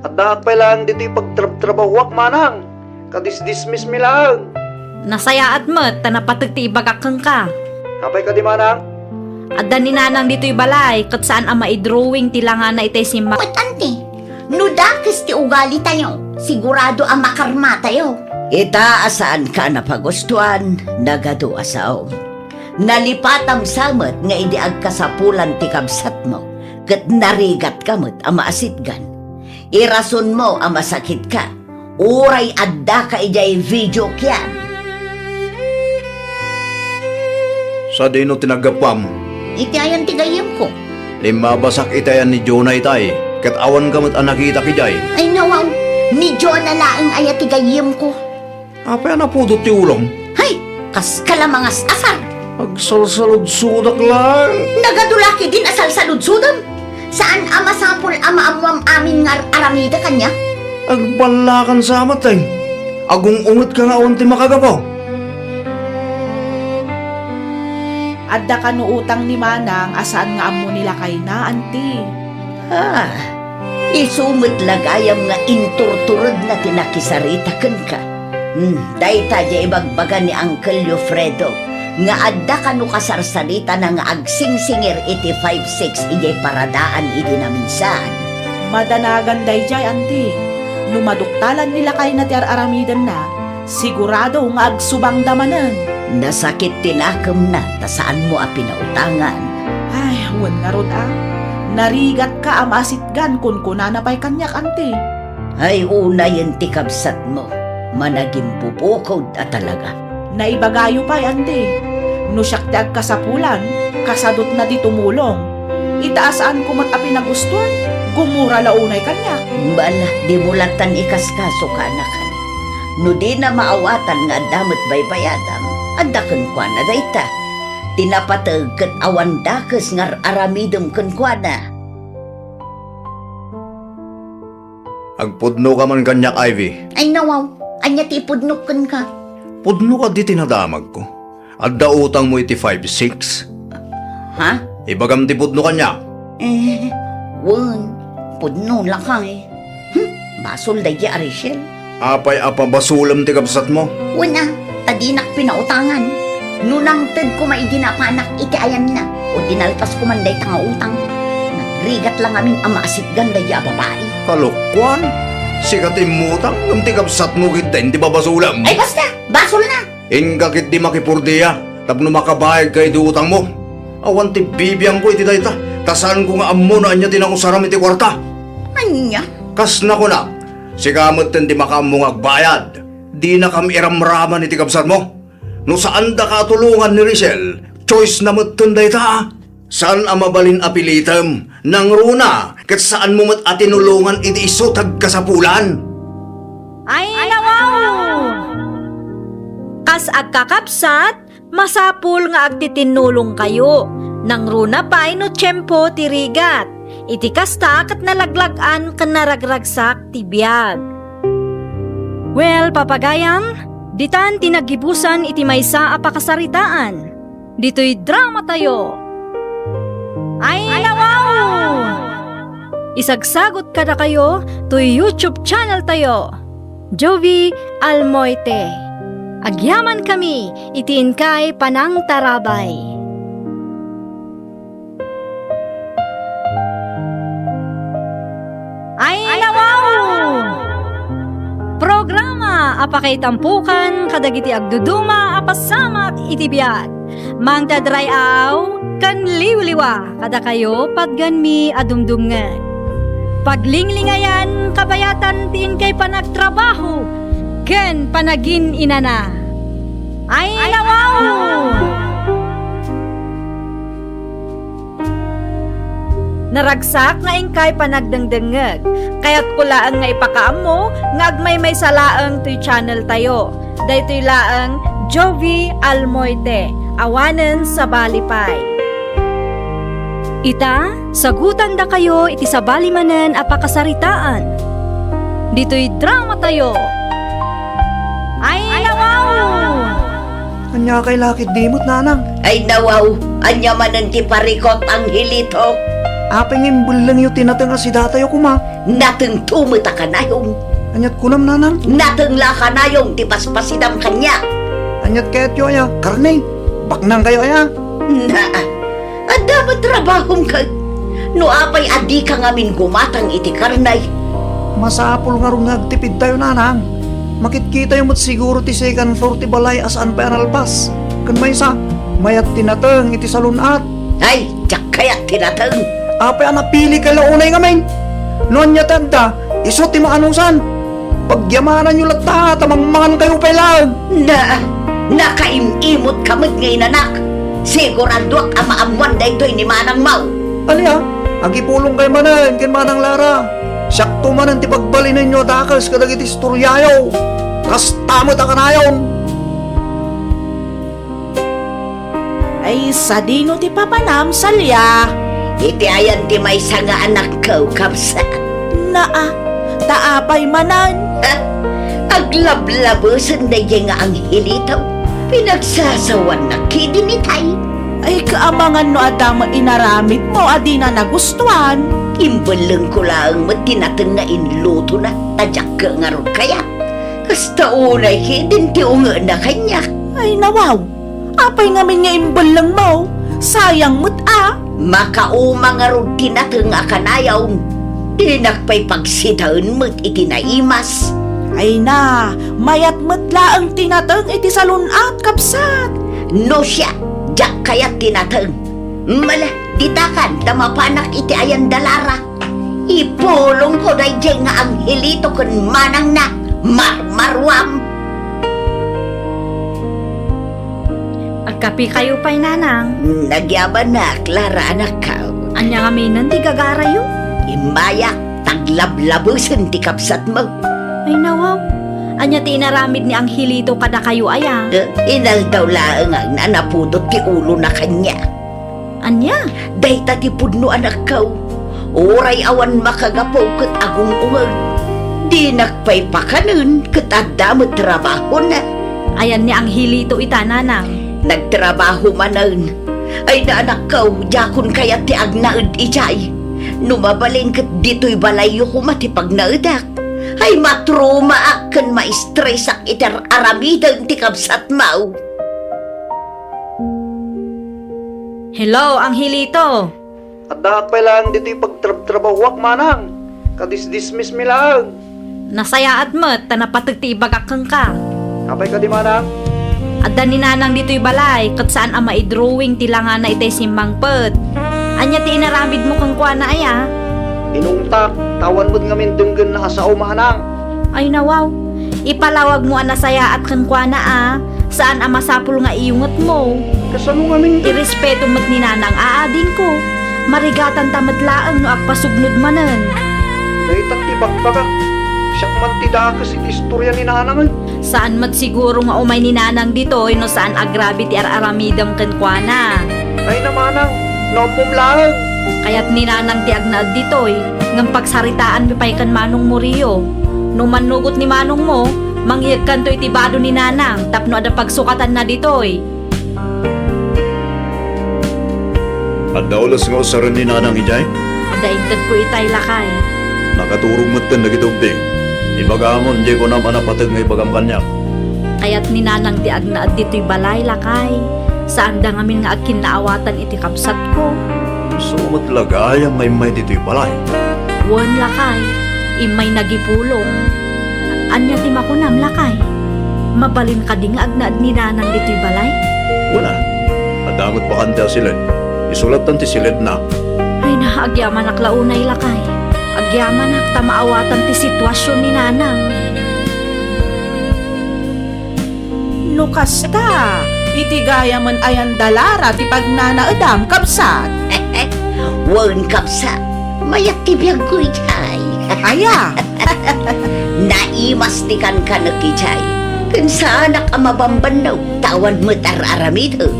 Addaak pay laeng ditoy pagtrabtrabahoak, manang. Kadisdismiss mi laeng. Nasayaat met ta napateg ti ibagak kenka. Apay kadi, manang? Adda ni nanang ditoy balay, ket saan a maidrawing ti langana itay simma- Met, anti, no dakes ti ugalitayo, sigurado a makarmatayo. Ita a saanka a napagustuan, nagadu a saom. Nalipatam sa met nga idi agkasapulan ti kabsatmo, ket narigatka met a maasitgan. Irasonmo a masakitka, uray addaka idiay video kian. Sadino ti naggapuam? Iti ayan ti gayyemko. Limmabasak iti ayan ni Jonah itay, ket awanka met a nakitak idiay. Ay, nawaw, ni Jonah laeng aya ti gayyemko. Apay a napudot ti ulom? Hay, kaska la mangas-asar. Agsalsaludsodak laeng. Nagadu la ketdin a salsaludsodem. Saan a masapul a maammoam amin nga ar-aramidek kaniak? Agballakan sa met, eh. Agung-ungetka nga awan ti makagapu. Adda kano utang ni manang a saan nga ammo ni lakayna, anti. Ah, isu met la gayam nga inturturedna ti nakisarita kenka. Hmm, dayta diay ibagbaga ni Uncle Lufredo nga adda kano kasarsaritana nga agsingsingir iti five six idiay paradaan idi naminsaan. Madanagan daydiay, anti. No maduktalan ni lakayna ti ar-aramidenna, sigurado nga agsubangda manen. Nasakit ti nakemna ta saanmo a pinautangan. Ay, wen ngarud a. Narigatka a maasitgan, kunkunana pay kaniak, anti. Ay, unayen ti kabsatmo, managimbubukod a talaga. Naibagayo pay, anti. No siak ti agkasapulan, kasadutna ti tumulong. Ita a saanko met a pinagustuan, gumura la unay kaniak. Bala, dimo lattan ikaskaso, kaanakan. No dina maawatan nga adda met baybayadam, adda kenkuana dayta. Ti napateg ket awan dakes nga ar-aramidem kenkuana. Agpudnoka man kaniak, Ivy. Ay, nawaw. Ania ti ipudnok kenka? Pudno kadi ti nadamagko. Adda utangmo iti five six? Ha? Ibagam ti pudno kaniak. Eh, wen, pudno lakay. Hmm, basol daydi a Rachel. Apay a pabasolem ti kabsatmo? Wen a, ta dinak pinautangan. No nangted koma idi napanak iti ayanna, o dinalpasko man dayta nga utang. Nagrigat la ngamin a maasitgan daydi a babai. Kalokuan? Sika ti immutang, ngem ti kabsatmo ketdin ti babasolem. Ay, basta! Basolna! Inka ketdi makipurdia tapno makabayadka iti utangmo. Awan ti bibiangko iti dayta, ta saanko nga ammo no ania ti nangusaram iti kuarta. Ania? Kas nakunak, sika metten ti makaammo nga agbayad. Dinakam iramraman iti kabsatmo. No saandaka a tulongan ni Rachel, choice na metten dayta. Saan a mabalin a pilitem, nangruna, ket saanmo met a tinulongan iti isu ti agkasapulan. Ay, nawaw! Kas agkakabsat, masapul nga agtitinnulongkayo. Nangruna pay no tiempo ti rigat. Iti kasta, ket nalaglag-an ken naragragsak ti biag. Well, papagayam, ditan ti naggibusan iti maysa a pakasaritaan. Ditoy dramatayo. Ay, nawaw! Isagsagot kadakayo toy YouTube channel tayo, Jovi Almoite. Agyamankami iti inkay panangtarabay. Ay, nawaw! Programa a pakaitampokan kadagiti agduduma a pasamak iti biag. Mangted ray-aw ken liwliwa kadakayo patgenmi a dumdumngeg. Paglinglingayan, kabayatan ti inkay panagtrabaho ken panagin-inana. Ay, nawaw! Naragsak nga inkay panagdengdengngeg. Kayatko laeng nga ipakaammo nga agmaymaysa laeng toy channel tayo. Daytoy laeng Jovi Almoite, awanen sabali pay. Ita, sagutandakayo iti sabali manen a pakasaritaan. Ditoy dramatayo. Ay, nawaw! Ania kay lakit dimot, nanang? Ay, nawaw, ania manen ti parikut, Angelito? Apay nga imbellengyo ti nateng a sidatayo koma? Natengto met a kanayong. Aniat kunam, nanang? Nateng la a kanayong ti paspasidam kaniak. Aniat kayatyo aya? Karne? Baknang kayo aya? Naa, adda met trabahom ket. No apay a dika ngamin gumatang iti karne? Masapul ngarud nga agtipidtayo, nanang. Makitkitayo met siguro ti second floor ti balay a saan pay a nalpas. Ken maysa, mayat ti nateng iti salun-at. Ay, diak kayat ti nateng. Apay a napilikayo la unay ngamin? No ania ti adda, isu ti maanusan. Pagyamananyo latta ta mangmangan kayo pay laeng. Na, nakaim-imot ka met nga inanak. Siguraduak a maammoan daytoy ni Manang Mau. Ania, agipulong kay manen ken Manang Lara. Siakto manen ti pagbalinenyo a dakes kadagiti istoriayo. Kasta met a kanayon. Ay, sadino ti papanam, Salia? Iti ayan ti maysa nga anakko, kabsat. Naa, ta apay manen? Ha? Aglablabesen daydiay nga Angelito. Pinagsasawannak kidin itay. Ay, kaamangan no adda met inaramidmo a dina nagustuan. Imbellengko laeng met ti nateng nga inlutona, ta diak ngarud kayat. Kasta unay kidin ti ungena kaniak. Ay, nawaw. Apay ngamin nga imbellengmo? Sayang met a. Makauma ngarud ti nateng a kanayon. Dinak pay pagsitaen met iti naimas. Ay na, mayat met laeng ti nateng iti salun-at, kabsat. No siak, diak kayat ti nateng. Mala, ditakan ta mapanak iti ayan da Lara. Ipulongko daydiay nga Angelito ken manangna, marmaruam. Agkapikayo pay, nanang. Nagyamanak, Lara, anakko. Ania ngaminen ti gagarayo? Immayak, ta aglablabesen ti kabsatmo. Ay, nawaw. Ania ti inaramid ni Angelito kadakayo aya? Eh, inaldaw laeng a napudot ti ulona kaniak. Ania? Dayta ti pudno, anakko. Uray awan makagapu ket agung-ungeg. Dinak pay pakanen ket adda met trabahona. Ayan ni Angelito ita, nanang? Nagtrabaho manen. Ay na, anakko, diakon kayat ti agnaed idiay. No mabalin ket ditoy balayyo koma ti pagnaedak. Ay, matrumaak ken maistresak iti ar-aramiden ti kabsatmo. Hello, Angelito. Addaak pay laeng ditoy pagtrabtrabahoak, manang. Kadisdismismi laeng. Nasayaat met ta napateg ti ibagak kenka. Apay kadi, manang? Adda ni nanang ditoy balay, ket saan a maidrawing ti langana itay simmangpet. Ania ti inaramidmo kenkuana aya? Inungtak, ta awan met ngamin denggenna a sao, manang. Ay, nawaw. Ipalawagmo a nasayaat kenkuana a saan a masapul nga iyungetmo. Kasano ngamin? Irespeto met ni nanang a adingko. Marigatanta met laeng no agpasugnod manen. Dayta ti bagbagak. Siak man ti dakes iti istoria ni nanang, eh. Saan met siguro nga umay ni nanang ditoy no saan agrabe ti ar-aramidem kenkuana. Ay na, manang, no ammom laeng. Kayat ni nanang ti agnaed ditoy, ngem pagsaritaanmi pay ken manongmo, Rio. No mannugot ni manongmo, mangyegkanto iti bado ni nanang tapno adda pagsukatanna ditoy. Adda ules nga usaren ni nanang idiay? Adda intedko itay, lakay. Nakaturog met ken dagiti ubbing. Ibagamon, di kunam a napateg nga ibagam kaniak. Kayat ni nanang ti agnaed ditoy balay, lakay. Saanda ngamin nga agkinnaawatan iti kabsatko. Isu met la gayam nga immay ditoy balay. Wen, lakay, immay nagipulong. Ania ti makunam, lakay? Mabalin kadi nga agnaed ni nanang ditoy balay? Wen a, adda met bakante a siled. Isu lattan ti siledna. Ay na, agyamanak la unay, lakay. Agyamanak ta maawatan ti situasion ni nanang. No kasta, iti gayamen ayan da Lara ti pagnanaedam, kabsat? Wen, kabsat, mayat ti biagko idiay. Aya? Naimas ti kankanek idiay, ken saanak a mabambannog ta awan met ar-aramidek.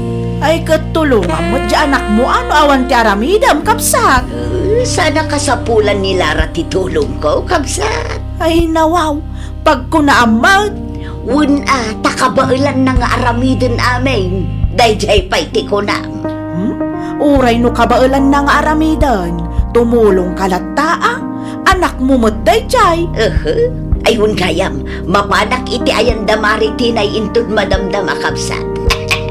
Ay, ket tulongam met ti anakmo a no awan ti aramidem, kabsat. Eh, saan a kasapulan ni Lara ti tulongko, kabsat. Ay, nawaw. Pagkunaam met. Wen a, ta kabaelanna nga aramiden amin. Daydiay pay ti kunam. Hmm? Uray no kabaelanna nga aramiden, tumulongka latta a. Anakmo met daydiay. Ehe. Wen gayam, mapanak iti ayan da Mari Tinay inton madamdama, kabsat.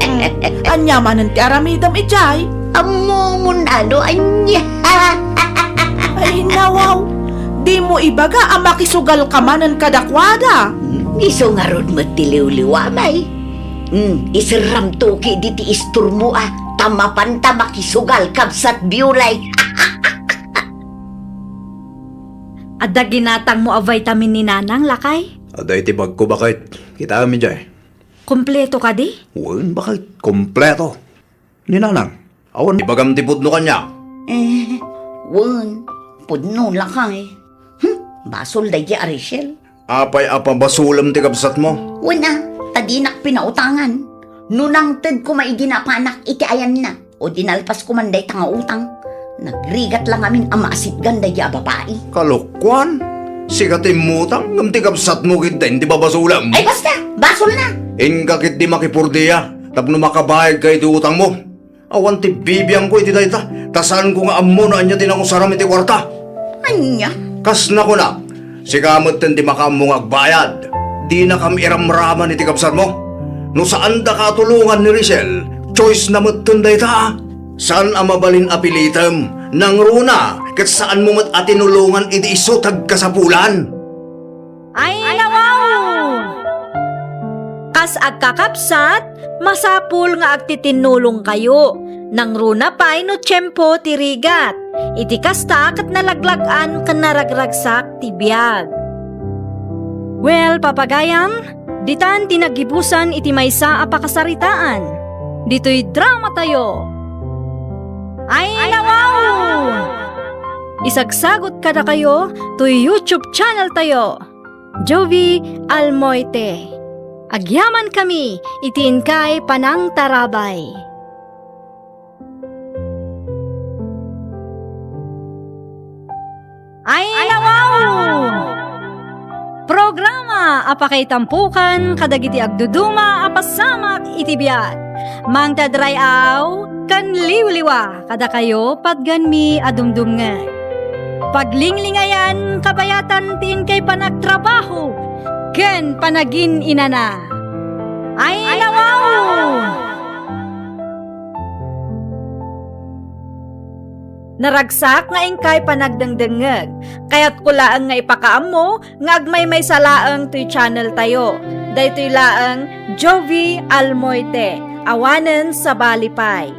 Hmm. Ania manen ti aramidem idiay? Ammom no ania. Ay, nawaw. Dimo ibaga a makisugalka manen kadakuada. Isu ngarud met ti liwliwam, ay. Hmm, iserramto ketdi ti istormo a, ta mapanta makisugal, kabsat Biolay. Adda ginatangmo a vitamin ni Nanang, lakay? Adda iti bagko, baket. Kitaem idiay. Kompleto kadi? Wen, baket. Kompleto. Ni Nanang, awan ibagam ti pudno kaniak? Eh, wen, pudno, lakay. Hmm, basol daydi a Rachel. Apay a pabasolem ti kabsatmo? Wen a, ta dinak pinautangan. No nangted koma idi napanak iti ayanna, o dinalpas koman dayta nga utang, nagrigat la ngamin a maasitgan daydi a babai. Kalokuan? Sika ti immutang, ngem ti kabsatmo ketdi ti babasolem. Ay, basta! Basolna! Inka ketdi makipurdia tapno makabayadka iti utangmo. Awan ti bibiangko iti dayta, ta saanko nga ammo no ania ti nangusaram iti kuarta. Ania? Kas nakunak, sika metten ti makaammo nga agbayad. Dinakam iramraman iti kabsatmo. No saandaka a tulongan ni Rachel, choice na metten dayta. Saan a mabalin a pilitem, nangruna, ket saanmo met a tinulongan idi isu ti agkasapulan. Ay, nawaw! Kas agkakabsat, masapul nga agtitinnulongkayo. Nangruna pay no tiempo ti rigat. Iti kasta, ket nalaglag-an ken naragragsak ti biag. Well, papagayam, ditan ti naggibusan iti maysa a pakasaritaan. Ditoy dramatayo. Ay, nawaw! Isagsagut kadakayo toy YouTube channeltayo, Jovi Almoite. Agyamankami iti inkay panangtarabay. Ay, nawaw! Programa a pakaitampokan kadagiti agduduma a pasamak iti biag. Mangted ray-aw ken liwliwa kadakayo patgenmi a dumdumngeg. Paglinglingayan, kabayatan ti inkay panagtrabaho ken panagin-inana. Ay, nawaw! Naragsak nga inkay panagdengdengngeg. Kayatko laeng nga ipakaammo nga agmaymaysa laeng toy channeltayo. Daytoy laeng Jovi Almoite, awanen sabali pay.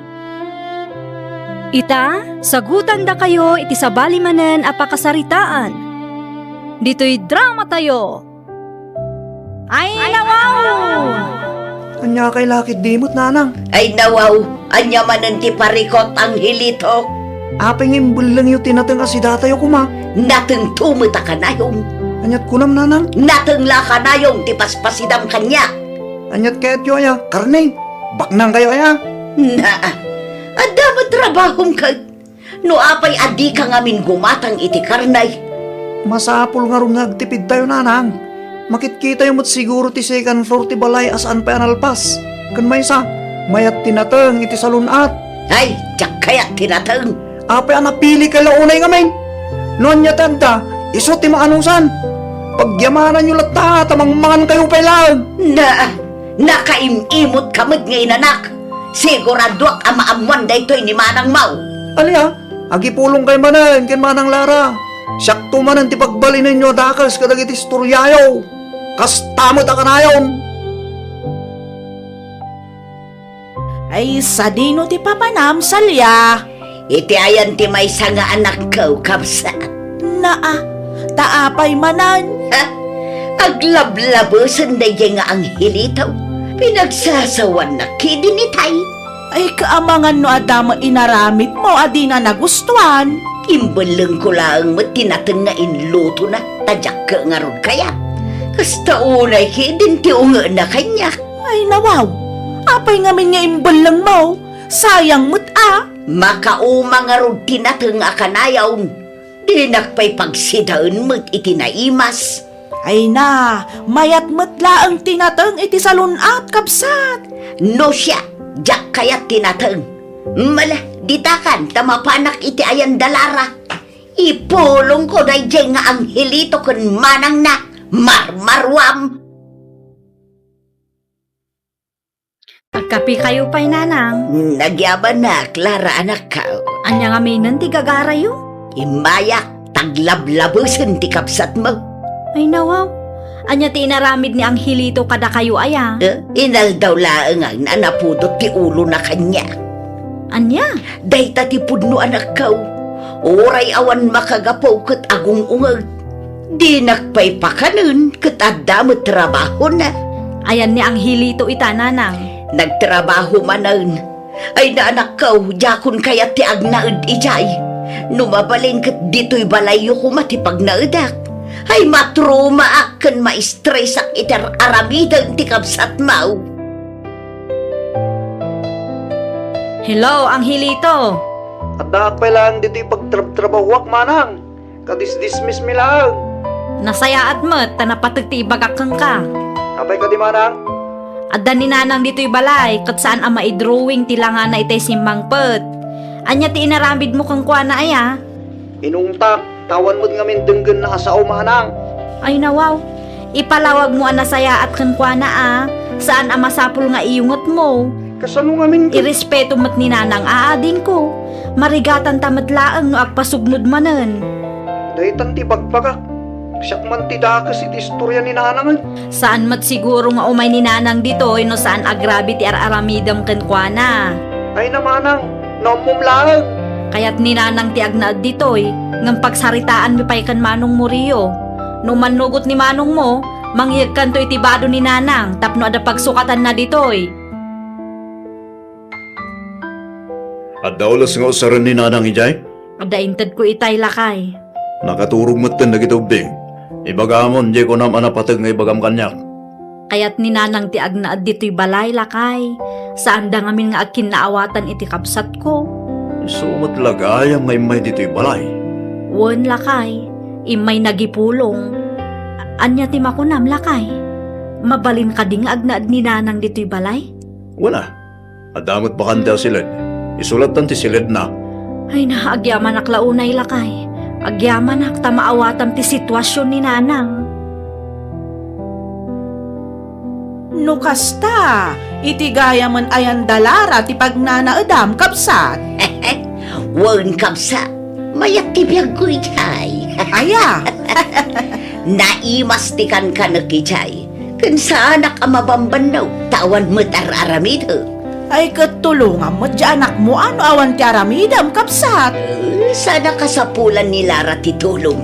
Ita, sagutandakayo iti sabali manen a pakasaritaan. Ditoy dramatayo. Ay, nawaw! Ania kay lakit dimot, nanang? Ay, nawaw! Ania manen ti parikut, Angelito? Apay nga imbellengyo ti nateng a sidatayo koma? Natengto met a kanayon. Aniat kunam, nanang? Nateng la a kanayon ti paspasidam kaniak. Aniat kayatyo aya? Karne? Baknangkayo aya? Naa, adda met trabahom ket. No apay a dika ngamin gumatang iti karne? Masapul ngarud nga agtipidtayo, nanang. Makitkitayo met siguro ti second floor ti balay a saan pay a nalpas. Ken maysa, mayat ti nateng iti salun-at. Ay, diak kayat ti nateng. Apay a napilikay la unay ngamin? No ania ti adda, isu ti maanusan. Pagyamananyo latta ta mangmangankayo pay laeng. Na, nakaim-imot ka met nga inanak. Siguraduak a maammoan daytoy ni manangmo. Ania, agipulongkay manen ken Manang Lara. Siakto manen ti pagbalinenyo a dakes kadagiti istoryayo. Kasta met a kanayon. Ay, sadino ti papanam, Salia? Iti ayan ti maysa nga anakko, kabsat. Naa, ta apay manen? Ha? Aglablabesen daydiay nga Angelito. Pinagsasawannak ketdi ni tay. Ay, kaamangan no adda met inaramidmo a dina nagustuan. Imbellengko laeng met ti nateng nga inlutona, ta diak ngarud kayat. Kasta unay ketdin ti ungena kaniak. Ay, nawaw! Apay ngamin nga imbellengmo? Sayang met a! Makauma ngarud ti nateng a kanayon. Dinak pay pagsidaen met iti naimas. Ay na, mayat met laeng ti nateng iti salun-at, kabsat! No siak, diak kayat ti nateng. Mala, ditakan ta mapanak iti ayan da Lara. Ipulongko daydiay nga Angelito ken manangna. Marmaruam! Agkapikayo pay, nanang. Nagyamanak, Lara, anakko. Ania ngaminen ti gagarayo? Immayak, taglablabesen ti kabsatmo. Ay, nawaw. Ania ti inaramid ni Angelito kadakayo aya? Eh, inaldaw laeng a napudot ti ulona kaniak. Ania? Dayta ti pudno, anakko. Uray awan makagapu ket agung-ungeg. Dinak pay pakanen ket adda met trabahona. Ayan ni Angelito ita, nanang? Nagtrabaho manen. Ay, anakko, diakon kayat ti agnaed idiay. No mabalin ket ditoy balayyo koma ti pagnaedak. Ay, matrumaak ken maistresak iti ar-, aramiden ti kabsatmo. Hello, Angelito. Addaak pay laeng ditoy pagtrabtrabahoak, manang. Kadisdismiss mi laeng. Nasayaat met ta napateg ti ibagak kenka. Apay kadi, manang? Adda ni nanang ditoy balay ket saan a maidrawing ti langana itay simmangpet. Ania ti inaramidmo kenkuana aya? Inungtak, ta awan met ngamin denggenna a sao, manang. Ay, nawaw. Ipalawagmo a nasayaat kenkuana a saan a masapul nga iyungetmo. Kasano ngamin ket? Irespeto met ni nanang a adingko. Marigatanta met laeng no agpasubnod manen. Daytan ti bagbagak. Siak man ti dakes iti istoria ni nanangen. Saan met siguro nga umay ni nanang ditoy no saan agrabe ti ar-aramidem kenkuana. Ay, manang, no ammom laeng. Kayat ni nanang ti agnaed ditoy, ngem pagsaritaanmi pay ken manongmo, Rio. No mannugot ni manongmo, mangyegkanto iti bado ni nanang tapno adda pagsukatanna ditoy. Adda ules nga usaren ni nanang idiay? Adda intedko itay, lakay. Nakaturog metten dagiti ubbing. Ibagamon, diay kunam a napateg nga ibagam kaniak. Kayat ni nanang ti agnaed ditoy balay, lakay. Saanda ngamin nga agkinnaawatan iti kabsatko. Isu met la gayam nga immay ditoy balay? Wen, lakay. Immay nagipulong. Ania ti makunam, lakay? Mabalin kadi nga agnaed ni nanang ditoy balay? Wen a. Adda met bakante a siled. Isu lattan ti siledna. Ay na, agyamanak la unay, lakay. Agyamanak ta maawatam ti situasion ni nanang. No kasta, iti gayamen ayan da Lara ti pagnanaedam, kabsat? Wen, kabsat. Mayat ti biagko idiay. Aya? Naimas ti kankanek idiay. Ken saanak a mabambannog, ta awan met ar-aramidek. Ay, ket tulongam met ti anakmo a no awan ti aramidem, kabsat. Eh, saan a kasapulan ni Lara ti tulong.